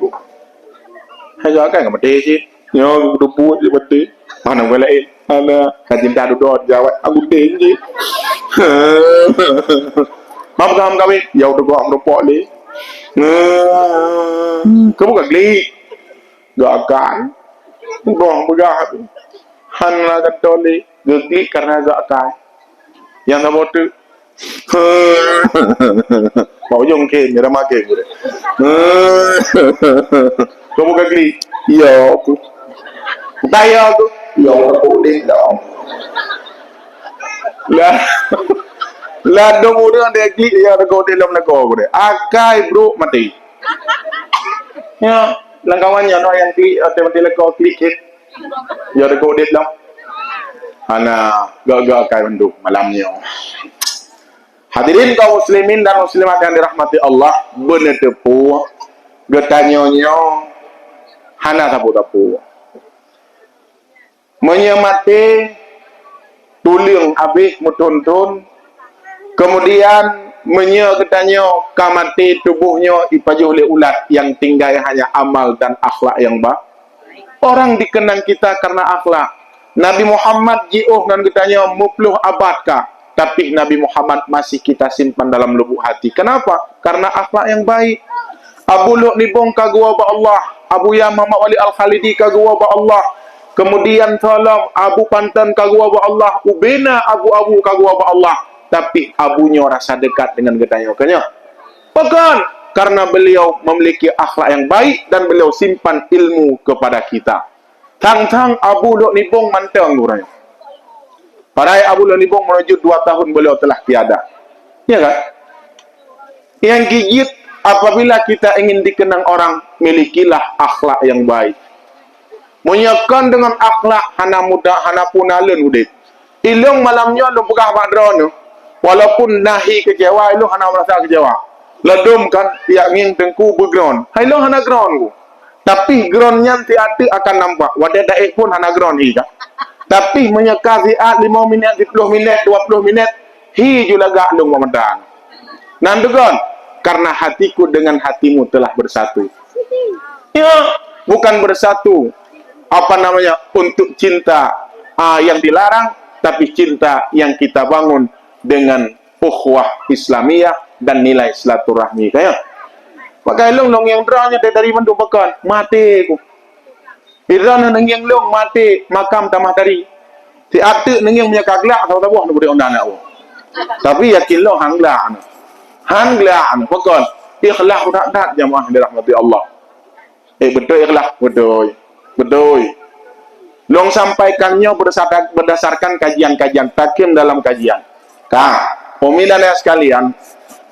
Hai, jangan kan maté cit. Nyoe geudeubuet je maté. Mana orang lain? Mana? Ka cinta dudoe jawab aku deh je. Mam gam kawin, ya udah gua merupok le. Kamu ka klik. Gak akai. Udah peugah. Hana kata le. Geuklik karena gak akai. Nyang saboh teuk. Bak ujong khem, nyang rama khem. Kau buka klik? Ya, aku. Bukan ya, aku. Ya, aku tak boleh dah. Lah. Ladôm ureuëng deh klik, ya, rego di lom lego deh. Akai brok maté. Ya, lam kawan nyoe nyang klik, ada mati lego klik cit. Ya, rego di lom. Hana, gak-gak akai mandum malam nyoe. Hadirin kaum muslimin dan muslimat yang dirahmati Allah, beuneuteupeu geutanyoe nyoe hana sapeue-sapeue. Meunyoe maté, tuleueng habéh meuthon-thon. Kemudian, meunyoe geutanyoe ka maté, tuboh nyoe ipajoh lé ulat, yang tinggai hanya amal dan akhlak yang ba-, orang dikenang kita karena akhlak. Nabi Muhammad jiôh ngon geutanyoe meuploh abad ka, tapi Nabi Muhammad masih kita simpan dalam lubuk hati. Kenapa? Karena akhlak yang baik. Abu Lhok Nibong ka geuwoe bak Allah, Abuya Muhammad Walid Al-Khalidi ka geuwoe bak Allah, kemudian Tholom Abu Panton ka geuwoe bak Allah, ubena Abu-Abu ka geuwoe bak Allah, tapi Abu nyoe rasa dekat dengan geutanyoe. Keunyoe? Pakon? Karena beliau memiliki akhlak yang baik dan beliau simpan ilmu kepada kita. Thang-thang Abu Lhok Nibong mantong geuh nyoe. Padahai Abu Lhok Nibong menuju dua tahun beliau telah tiada. Ya kan? Yang gigit, apabila kita ingin dikenang orang, milikilah akhlak yang baik. Meunyoe kon deungon akhlak hana mudah, hana puna lôn udeb. Ilong malam nyoe lôn peugah bak droeneuh, walaupun na hi keucewa, ilong hana merasa keucewa. Ladôm kan, tiak ngieng teungku beugroen. Hai ilong hana groen ku. Tapi groen nyan siat teuk akan nampak. Watée taék phon hana groen hi ka. Tapi meunyoe ka siat lima minit, sepuluh minit, dua puluh minit, hi ju lagak lôn bak mata. Nan deungon, karena hatiku dengan hatimu telah bersatu. Ya, bukan bersatu, apa namanya, untuk cinta, ah, yang dilarang, tapi cinta yang kita bangun dengan ukhuwah Islamiyah dan nilai silaturahmi. Kaya. Pakai long-long nyang droe nyoe dari mandum pakon, maté ku. Droe ngieng long maté makam tamah tari. Siat teuk ngieng meunyoe ka glak, saboh-saboh na bri ondan nak. Tapi yakin long han glak. Han glak, pakon. Ikhlas that-that jamaah dirahmati Allah. Eh, beutôi ikhlas, beutôi. Beutôi. Long sampaikan nyoe berdasarkan, berdasarkan kajian-kajian, takhim dalam kajian. Ka, umi dan ayah sekalian,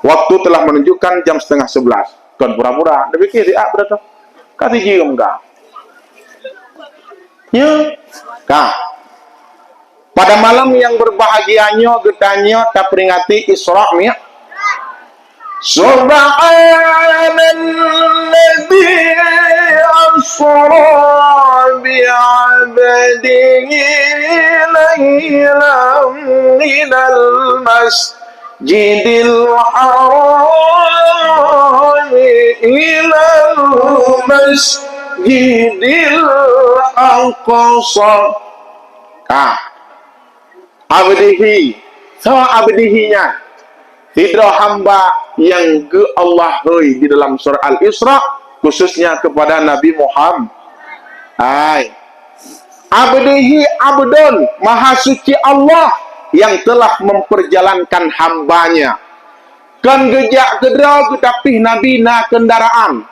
waktu telah menunjukkan jam setengah sebelas. Kon pura-pura, dipikir siat beurata. Ka sijeuem ka. Ya, ka. Pada malam yang berbahagia nyoe geutanyoe taperingati Isra Mi'raj. Subhanan nabi asra bi abdihi lailam minal masjidil haram ilal masjidil aqsa. Ah. Abdihi, soe abdihi nyan? Sidroe hamba nyang geu Allah hôi di dalam surah Al-Isra, khususnya kepada Nabi Muhammad. Hai. Abdihi abdun, maha suci Allah yang telah memperjalankan hambanya. Kon geujak keudroe geutapih Nabi na kendaraan.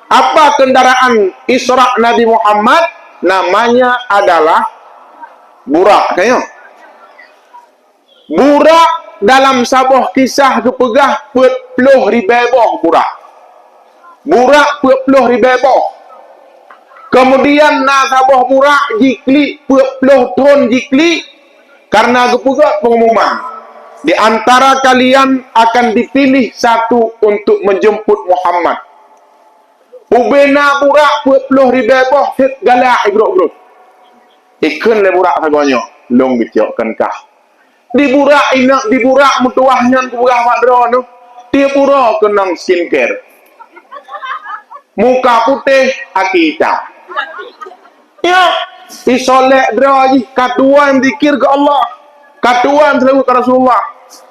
Apa kendaraan Isra Nabi Muhammad? Namanya adalah Burak. Kayong. Burak dalam saboh kisah geupeugah peuet ploh ribée boh burak. Burak peuet ploh ribée boh. Kemudian na saboh burak jiklik peuet ploh thon jiklik, karena geupeugah pengumuman, "Di antara kalian akan dipilih satu untuk menjemput Muhammad." Ubena burak peuet ploh ribée boh sét galak ibrok-brok. Ikheun lé burak sagoe nyoe, "Lôn geucok kon kah." Di burak inong, di burak meutuwah nyan kupeugah bak droeneuh, tiep uroe keunong skincare. Muka putéh, aki itam. Ya, isolek droe jih, ka tuan zikir keu Allah, ka tuan seulaweuet keu Rasulullah.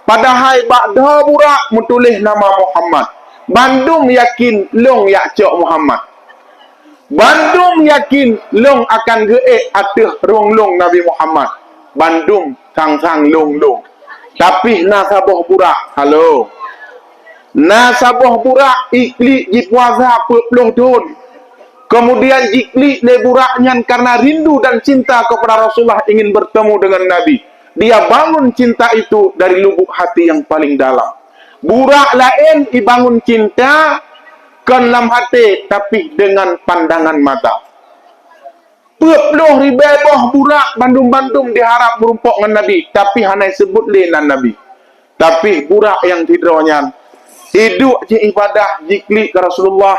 Padahai bak dhoe burak meutuléh nama Muhammad. Bandum yakin lôn jak cok Muhammad. Bandum yakin lôn akan geuék ateueh rhueng lôn Nabi Muhammad. Bandum sang-sang lôn-lôn. Tapi na saboh burak, halo. Na saboh burak iklik jipuasa peuet ploh thon. Kemudian jiklik lé burak nyan karena rindu dan cinta kepada Rasulullah, ingin bertemu dengan Nabi. Dia bangun cinta itu dari lubuk hati yang paling dalam. Burak laén ibangun cinta kon lam hati, tapi dengan pandangan mata. Peuet ploh ribée boh burak bandum-bandum diharab meurumpok ngon Nabi, tapi hana iseubut lé nan Nabi. Tapi burak nyang sidroe nyan, iduek jiibadah, jiklik keu Rasulullah,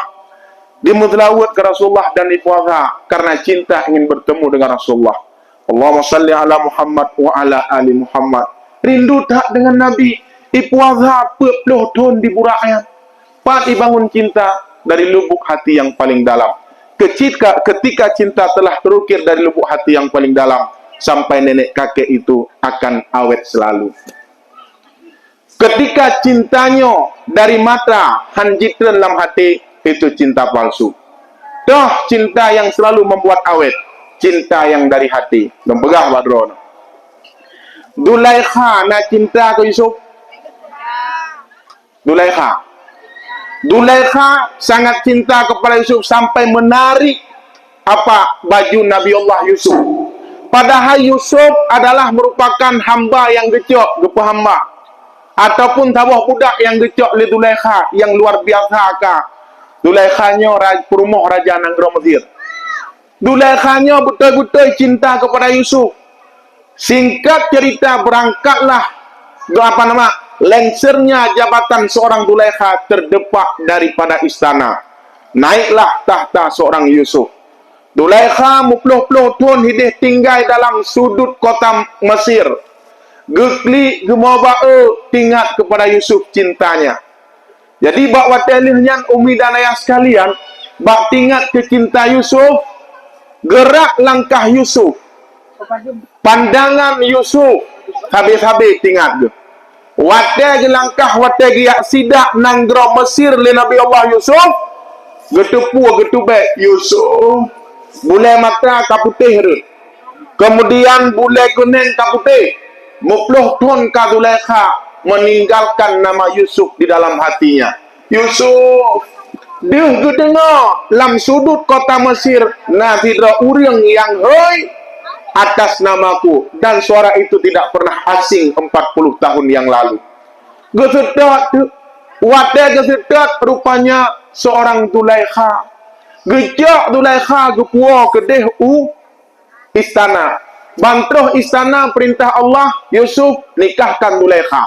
jimeuseulaweuet keu Rasulullah dan jipuasa karena cinta ingin bertemu dengan Rasulullah. Allahumma salli ala Muhammad wa ala ali Muhammad. Rindu that dengan Nabi, jipuasa peuet ploh thon di burak nyan. Pat ibangun cinta dari lubuk hati yang paling dalam. Ketika, ketika cinta telah terukir dari lubuk hati yang paling dalam, sampai nenek kakek itu akan awet selalu. Ketika cinta nyoe dari mata han jitreun lam hati, itu cinta palsu. Toh cinta yang selalu membuat awet, cinta yang dari hati. Lôn peugah bak droeneuh. Zulaikha na cinta keu Yusuf? Zulaikha. Zulaikha sangat cinta kepada Yusuf sampai menarik apa, baju Nabi Allah Yusuf. Padahal Yusuf adalah merupakan hamba nyang geucok, geupeuhamba, ataupun saboh budak nyang geucok lé Zulaikha nyang luar biasa ka. Zulaikha nyoe ra-, peurumoh raja nanggroe Mesir. Zulaikha nyoe beutôi-beutôi cinta kepada Yusuf. Singkat cerita, berangkatlah, apa nama, lengsernya jabatan seorang Zulaikha terdepak daripada istana. Naiklah tahta seorang Yusuf. Zulaikha muploh-ploh thon hideh tinggai dalam sudut kota Mesir. Geuklik, geumoe ba-e, tingat kepada Yusuf cintanya. Jadi, bak watée lheueh nyan, umi dan ayah sekalian, bak tingat keu cinta Yusuf, gerak langkah Yusuf, pandangan Yusuf, sabe-sabe tingat geuh. Watée geulangkah, watée geujak sidak nanggroe Mesir lé Nabi Allah Yusuf, geuteupeue, geutubek, Yusuf, bulée mata ka putéh rhot. Kemudian bulée guneng ka putéh. Muploh thon ka Zulaikha meninggalkan nama Yusuf di dalam hatinya. Yusuf, deuh geudeungoe lam sudut kota Mesir na sidroe ureuëng nyang hôi atas namaku, dan suara itu tidak pernah asing empat puluh tahun yang lalu. Geuseutôt, watée geuseutôt, rupanya seorang Zulaikha. Geucok Zulaikha geupuwoe keudeh u istana. Ban troh istana, perintah Allah, Yusuf, nikahkan Zulaikha.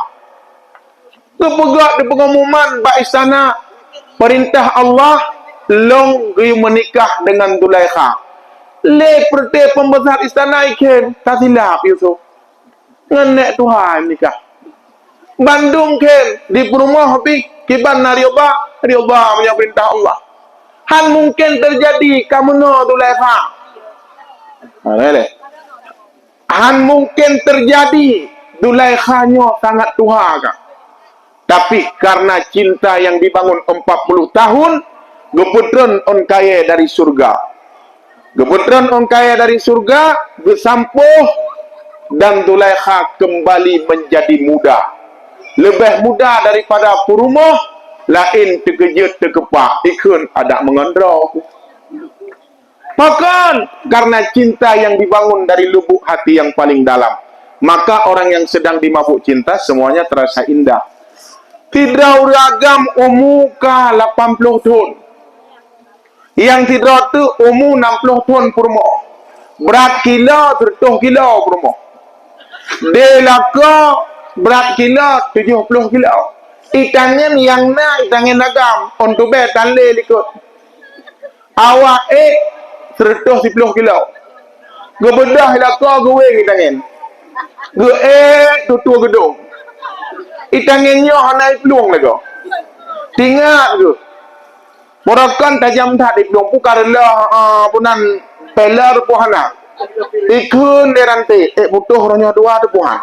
Geupeugah di pengumuman bak istana, perintah Allah, lôn geuyue meunikah dengan Zulaikha. Lé peureute pembesar istana ikheun, tasilap Yusuf. Ngon nék tuha nikah. Bandum kheun di peurumoh pih kiban na ridha, ridha meunyoe peurintah Allah. Han mungken teujadi ka meunoe Zulaikha. Ha, lé. Han mungken teujadi, Zulaikha nyoe sangat tuha ka. Tapi karena cinta yang dibangun empat puluh tahun, geupeutreun ôn kayée dari surga. Geupeutreun ôn kayée dari surga, geusampôh, dan Zulaikha kembali menjadi muda. Leubeh muda daripada peurumoh, laén teukeujeuet teukeupak, ikheun adak meungon droe. Pakon? Karena cinta yang dibangun dari lubuk hati yang paling dalam. Maka orang yang sedang dimabuk cinta, semuanya terasa indah. Sidroe ureuëng agam umu ka lapan ploh thon. Nyang sidroe teuk umu nam ploh thon peurumoh. Brat kilo, seureutôh kilo peurumoh. Dé lakoe brat kilo, tujoh ploh kilo. Itangen nyang na itangen agam, ôn tubée tan lé likot. Awak ék seureutôh siploh kilo. Geubeudôh lakoe geuwéng itangen. Geuék tutoe geudong. Itangen nyoe hana iplueng lagoe. Tingat geuh. Meurokon tajam that iplueng, pu ka reuloh, eh, punan peler pu hana. Ikheun lé ranté, ék putôh roh nyoe dua teuh pu han.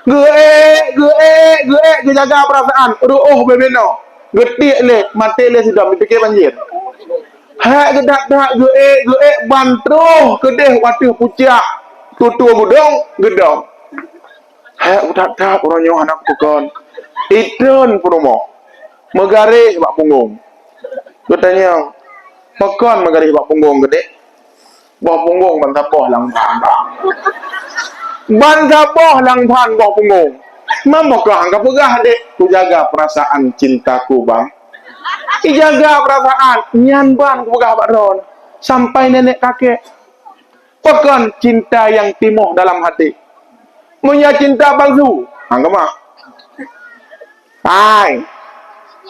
Geuék, geuék, geuék, geujaga peurasaan, reuôh bubena. Geutiek lé, maté lé sidom, jipike banjir. Hék geudak-dak geuék, geuék ban troh keudeh u ateueh pucak tutoe geudong, geudong. Hék geudak-dak uroe nyoe hana peue kon. Itreun peurumoh. Meugaréh bak punggong. Geutanyong, "Pakon meugaréh bak punggong, Dék?" "Boh punggong ban saboh lam bang-bang." Ban saboh lam ban boh punggong. Meunyoe ka peugah, "Dek, kujaga perasaan cintaku, Bang." Ijaga perasaan, nyan ban kupeugah bak droe. Sampai nenek kakek. Pakon cinta nyang timoh dalam hati. Meunyoe cinta palsu, hang keumah. Hai,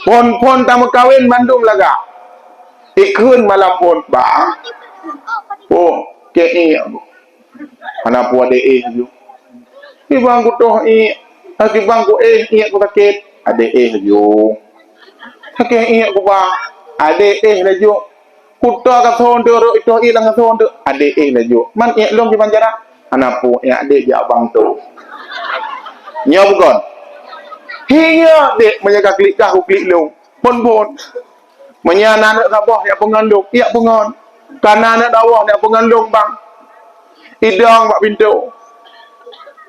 phon-phon tameukawen mandum lagak. Ikheun malam phon, "Bang." "Oh, keu iek." "Hana peue, adek éh laju." "Kibang kutoh iek." "Kibang ku éh, iek ku sakét." "Adek éh laju." "Sakét iek ku, Bang." "Adek éh laju." "Kutoh kasoe teuk, rot itoh iek lam kasoe teuk." "Adek éh laju." "Man iek lôn kiban cara?" "Hana peue, iek adek jak bang tu." Nyoe bukon. Hi nyoe dek, meunyoe ka klik kah, ku klik lôn. Phon-phon. Meunyoe na aneuk saboh jak peungon lôn, jak peungon. Ka na aneuk dua boh jak peungon lôn, Bang. Idong bak pintoe.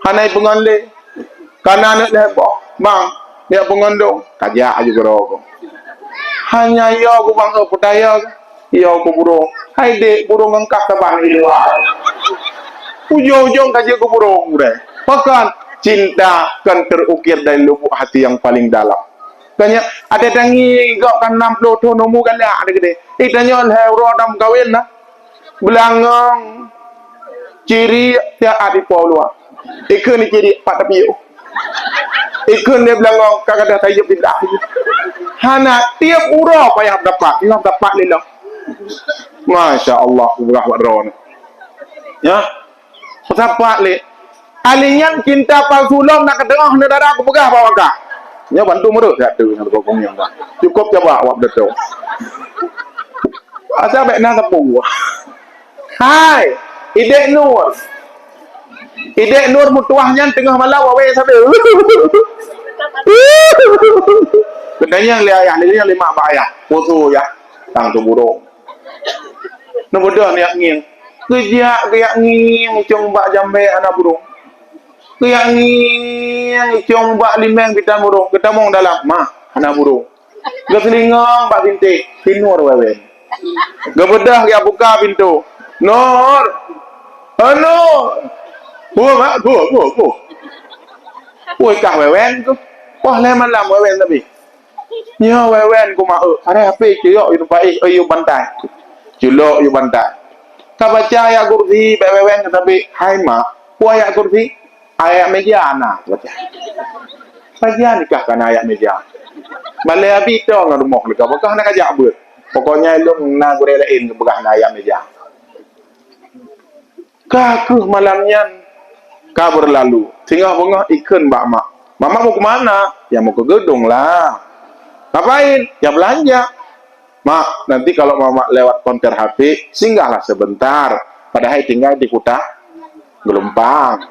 Hana ipeungon lé. Ka na aneuk lhèe boh, "Bang, jak peungon lôn." Ka jak aju keudroe. "Hana yo ku, Bang, oh, peue tayö?" "Yo ku burông." "Hai dek, burông ngon kah saban di luwa." Ujong-ujong ka jeuet keu burông deh. Pakon? Cinta kan terukir dari lubuk hati yang paling dalam. Kan nyan, adak tangieng gob ka nam ploh thon umu galak deh keudeh. Eh, tanyoe lhèe uroe tameukawen na. Beulangong, ciri tiap di po luwa. Ikheun ciri pat tapi. Ikheun lé beulangong ka gadôh tayue pindah. Hana, tiep uroe payah dapat, ingat dapat lé lom. Masya Allah, peugah bak droe. Ya. Sapat lé. Ahli nyan cinta palsu lom nak keudeuh neudara kupeugah bak awak kah. Nyoe bantu meureuh that tu nyang gokong nyang bah. Cukup coba awak beutôi. Asai bèk na sapeue. Hai, idek Nur. Idek Nur meutuwah nyan teungoh malam awai sabe. Geutanyong lé ayah, lé lé mak bak ayah. Poso yah, tang teuburong. Neubeudôh neujak ngieng. Geujak, geujak ngieng cong bak jambèe hana burong. Geujak ngieng cong bak limeng bitan burong. Geutamong dalam, mah, hana burong. Geuseulingong bak bintéh, si Nur wewen. Geubeudôh geujak buka pintoe. "Nur! Oh, Nur! Peue, mak? Peue, peue, peue?" "Peue kah wewen keuh? Poh lhèe malam wewen tapi." "Nyoe wewen keuh, mak, eu. Aré hapé cuyok yue bantai, eu, yue bantai." Culok yue bantai. Ka baca ayat kursi bak wewen keuh tapi, "Hai, mak, peue ayat kursi?" "Ayat meja na," baca. "Pajan kah kana ayat meja?" "Balèe abi tô ngon rumoh leuka, bukon hana kajak beuet. Pokoknya ilôn na gurèe laén geupeugah na ayat meja." Ka keuh malam nyan ka beurlalu. Singoh beungoh ikheun bak mak, "Mamak mau keu mana?" "Ya mau keu geudong lah." "Ngapain?" "Ya belanja." "Mak, nanti kalau Mamak lewat konter H P, singgahlah sebentar. Padahai tinggal di Kuta Geulumpang."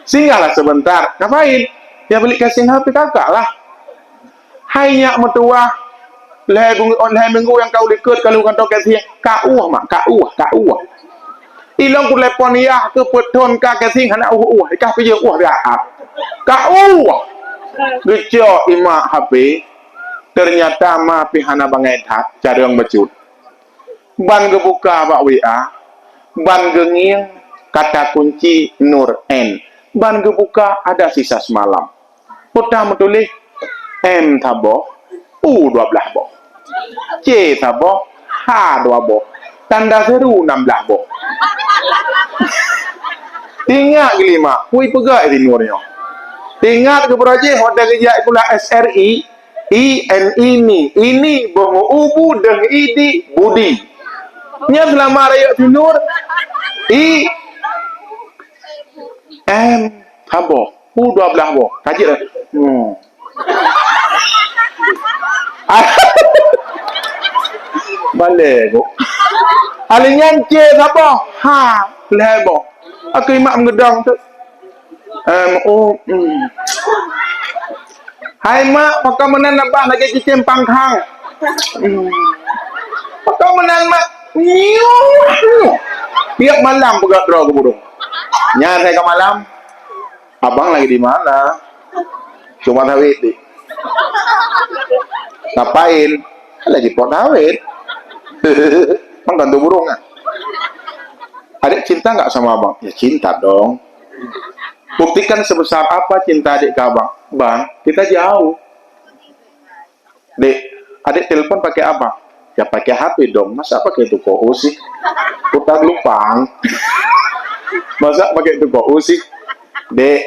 "Singgahlah sebentar." "Ngapain?" "Ya beli casing H P kakak lah." Hai nyak meutuwah, lhèe minggu, lhèe minggu nyang ka u likot ka lheueh gantoe casing. "Ka ueh, Mak, ka ueh, ka ueh." "Ilôn kutelepon yah keuh peuet thon ka casing hana ueh-ueh, ikah pih jeuet ueh biasa." "Ka ueh." Geucok i mak H P, ternyata ma pih hana bangai that, carông bacut. Ban geubuka bak W A, ban geungieng kata kunci Nur N. Ban geubuka ada sisa seumalam. Peue tameutuléh, M saboh, U dua blaih boh. C saboh, H dua boh. Tanda seru nam blaih boh. Ingat geuh lé mak, peue peugah di Nur nyoe. Ingat geuh beurajih watèe geujak sikula S R I, I N I ni, ini boh ngon u bu deuh i di budi. Nyan seulama rayeuk si Nur, I M saboh, U dua blaih boh. Ka jeuet dah. Hmm. Balèe kok. Ahli nyan C saboh, H lhèe boh. Aku imak meugeudong tu. Em, oh, hmm. "Hai mak, pakon meunan abah lagèe cicém pangkhang?" Hmm. "Pakon meunan mak?" Nyoe. Tiep malam peugah droe keu burong. Nyan hai ka malam. "Abang lagi di mana?" "Cuma sawét, Dik." "Ngapain?" "Lagi pot sawét." Kan gantung burong ah. "Adek cinta nggak sama abang?" "Ya, cinta dong." "Buktikan sebesar apa cinta adek ke abang." "Bang, kita jauh." "Dek, adek telepon pakai apa?" "Ya, pakai H P dong. Masa pakai tuko U sih? Kota gelumpang." "Masa pakai tuko U sih?" "Dek,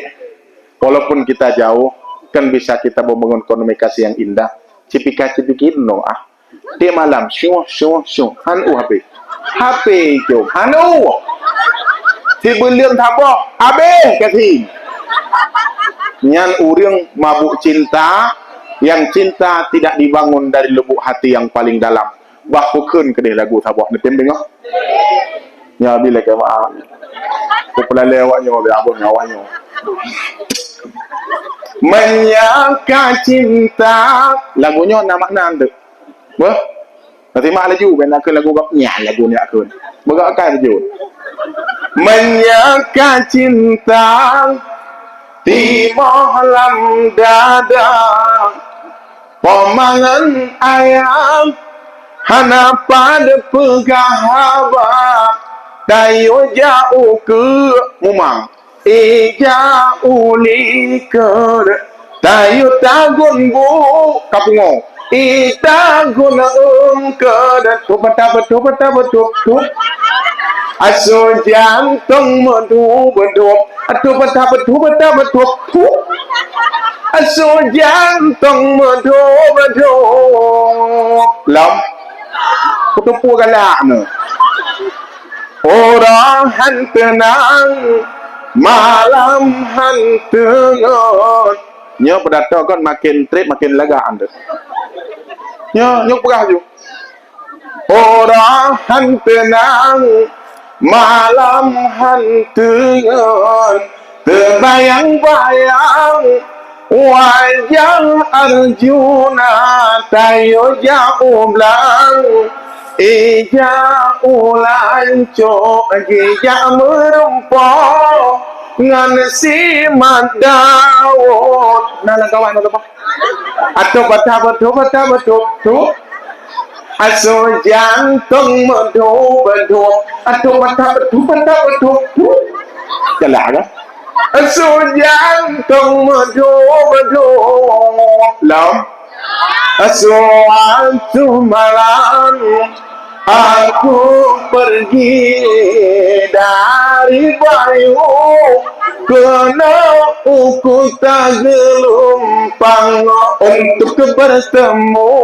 walaupun kita jauh, kan bisa kita membangun komunikasi yang indah. Cipika-cipiki no ah. Tiap malam, syuh, syuh, syuh. Han u H P. H P jom. Han u. Sibeuleuen saboh. Habéh kasih." Nyan ureuëng mabuk cinta, yang cinta tidak dibangun dari lubuk hati yang paling dalam. Bah pukheun keudeh lagu saboh, neutem deungoe. Nyoe bila ke maaf. Ku peulalé awak nyoe, bila abon nyoe awak nyoe. Menyangka cinta. Lagu nyoe na makna tu. Beuh? Nanti mak laju, ben aku lagu bab nyan, lagu ni aku. Beuh, akan laju. Menyangka cinta timoh lam dada. Peumangan ayam hana pada peugah haba, tayue jak ukeue mumang, ija uli keudeh, tayue tagun bu kapungo, ita gun eum keudeh, tup, tup, tup, tup, tup, tup. Asoe jantong meudup-dup, atup, atup, atup, atup, atup, tup. Asoe jantong meudup-dup. Lom. Kutupu galak nyoe. Uroe han teunang, malam han teungon. Nyoe peudato kon makin trép makin lagak nyoe. Nyoe, nyoe peugah ju. Uroe han teunang, malam han teungon, teubayang-bayang wajah Arjuna, tayue jak u blang, ija u lancok, jijak meureumpok ngon si Mat Daud. Nah, lam kawan tu, Pak. Atup, atup, atup, atup, atup, tup. Asoe jantong meudup-dup. Atup, atup, atup, atup, atup, tup. Galak kan? Asoe jantong meudup-dup. Lom. Suatu malam aku pergi dari Bayu keunoe u Kuta Geulumpang untuk bertemu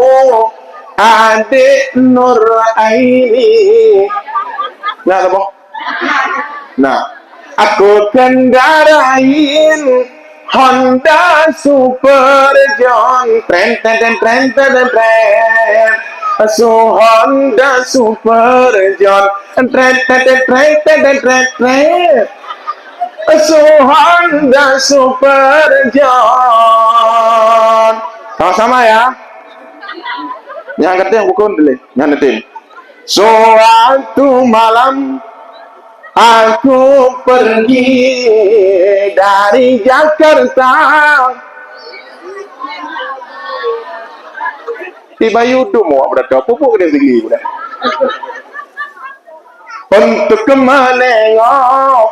adik Nur Aini. Nah, apa? Nah, aku kendarain Honda Super John. Tren, tren, tren, tren, tren, tren, tren. Su Honda Super John. Tren, tren, tren, tren, tren, tren, tren. Su Honda Super John. Sama-sama ya. Nyang keudeh bukon deh, nyang keudeh. Suatu malam aku pergi dari Jakarta. Di Bayu dum awak berada, pupuk kena tinggi budak. Untuk menengok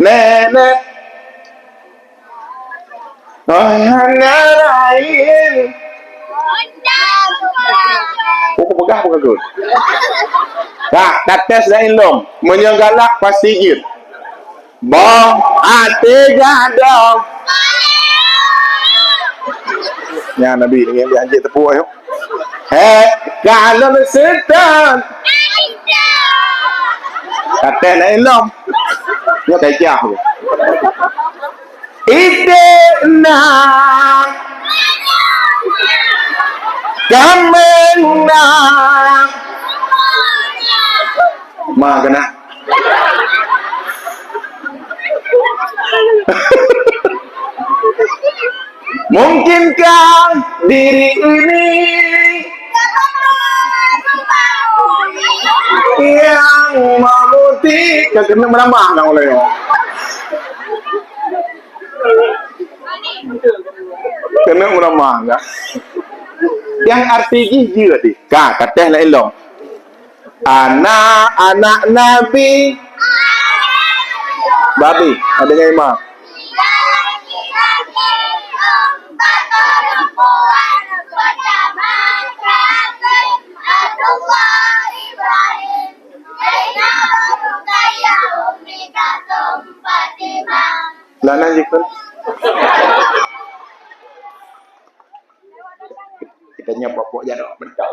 nenek Oh, hana lain. Oh, peugah, peugah, Gun. Nah, tates lain lom. Meunyoe galak pasti jeuet. Boh até gadong. Nyan Nabi ni, dia anjing tepuk, ayo. Hé, kalon setan. Tates lain lom. Nyoe kacah tu. Idék na, kaméng na. Ma keunan. Mungkinkah diri ini yang memutih? Ka keuneuk meuramah na ulèe nyoe. Keuneuk meuramah ka. Nyang arti jih jeuet deh. Ka, ka teuh laén lom. Anak-anak Nabi Babi, ada nyai ma. Lanang jikun. Kita nyapa pok jarak betul.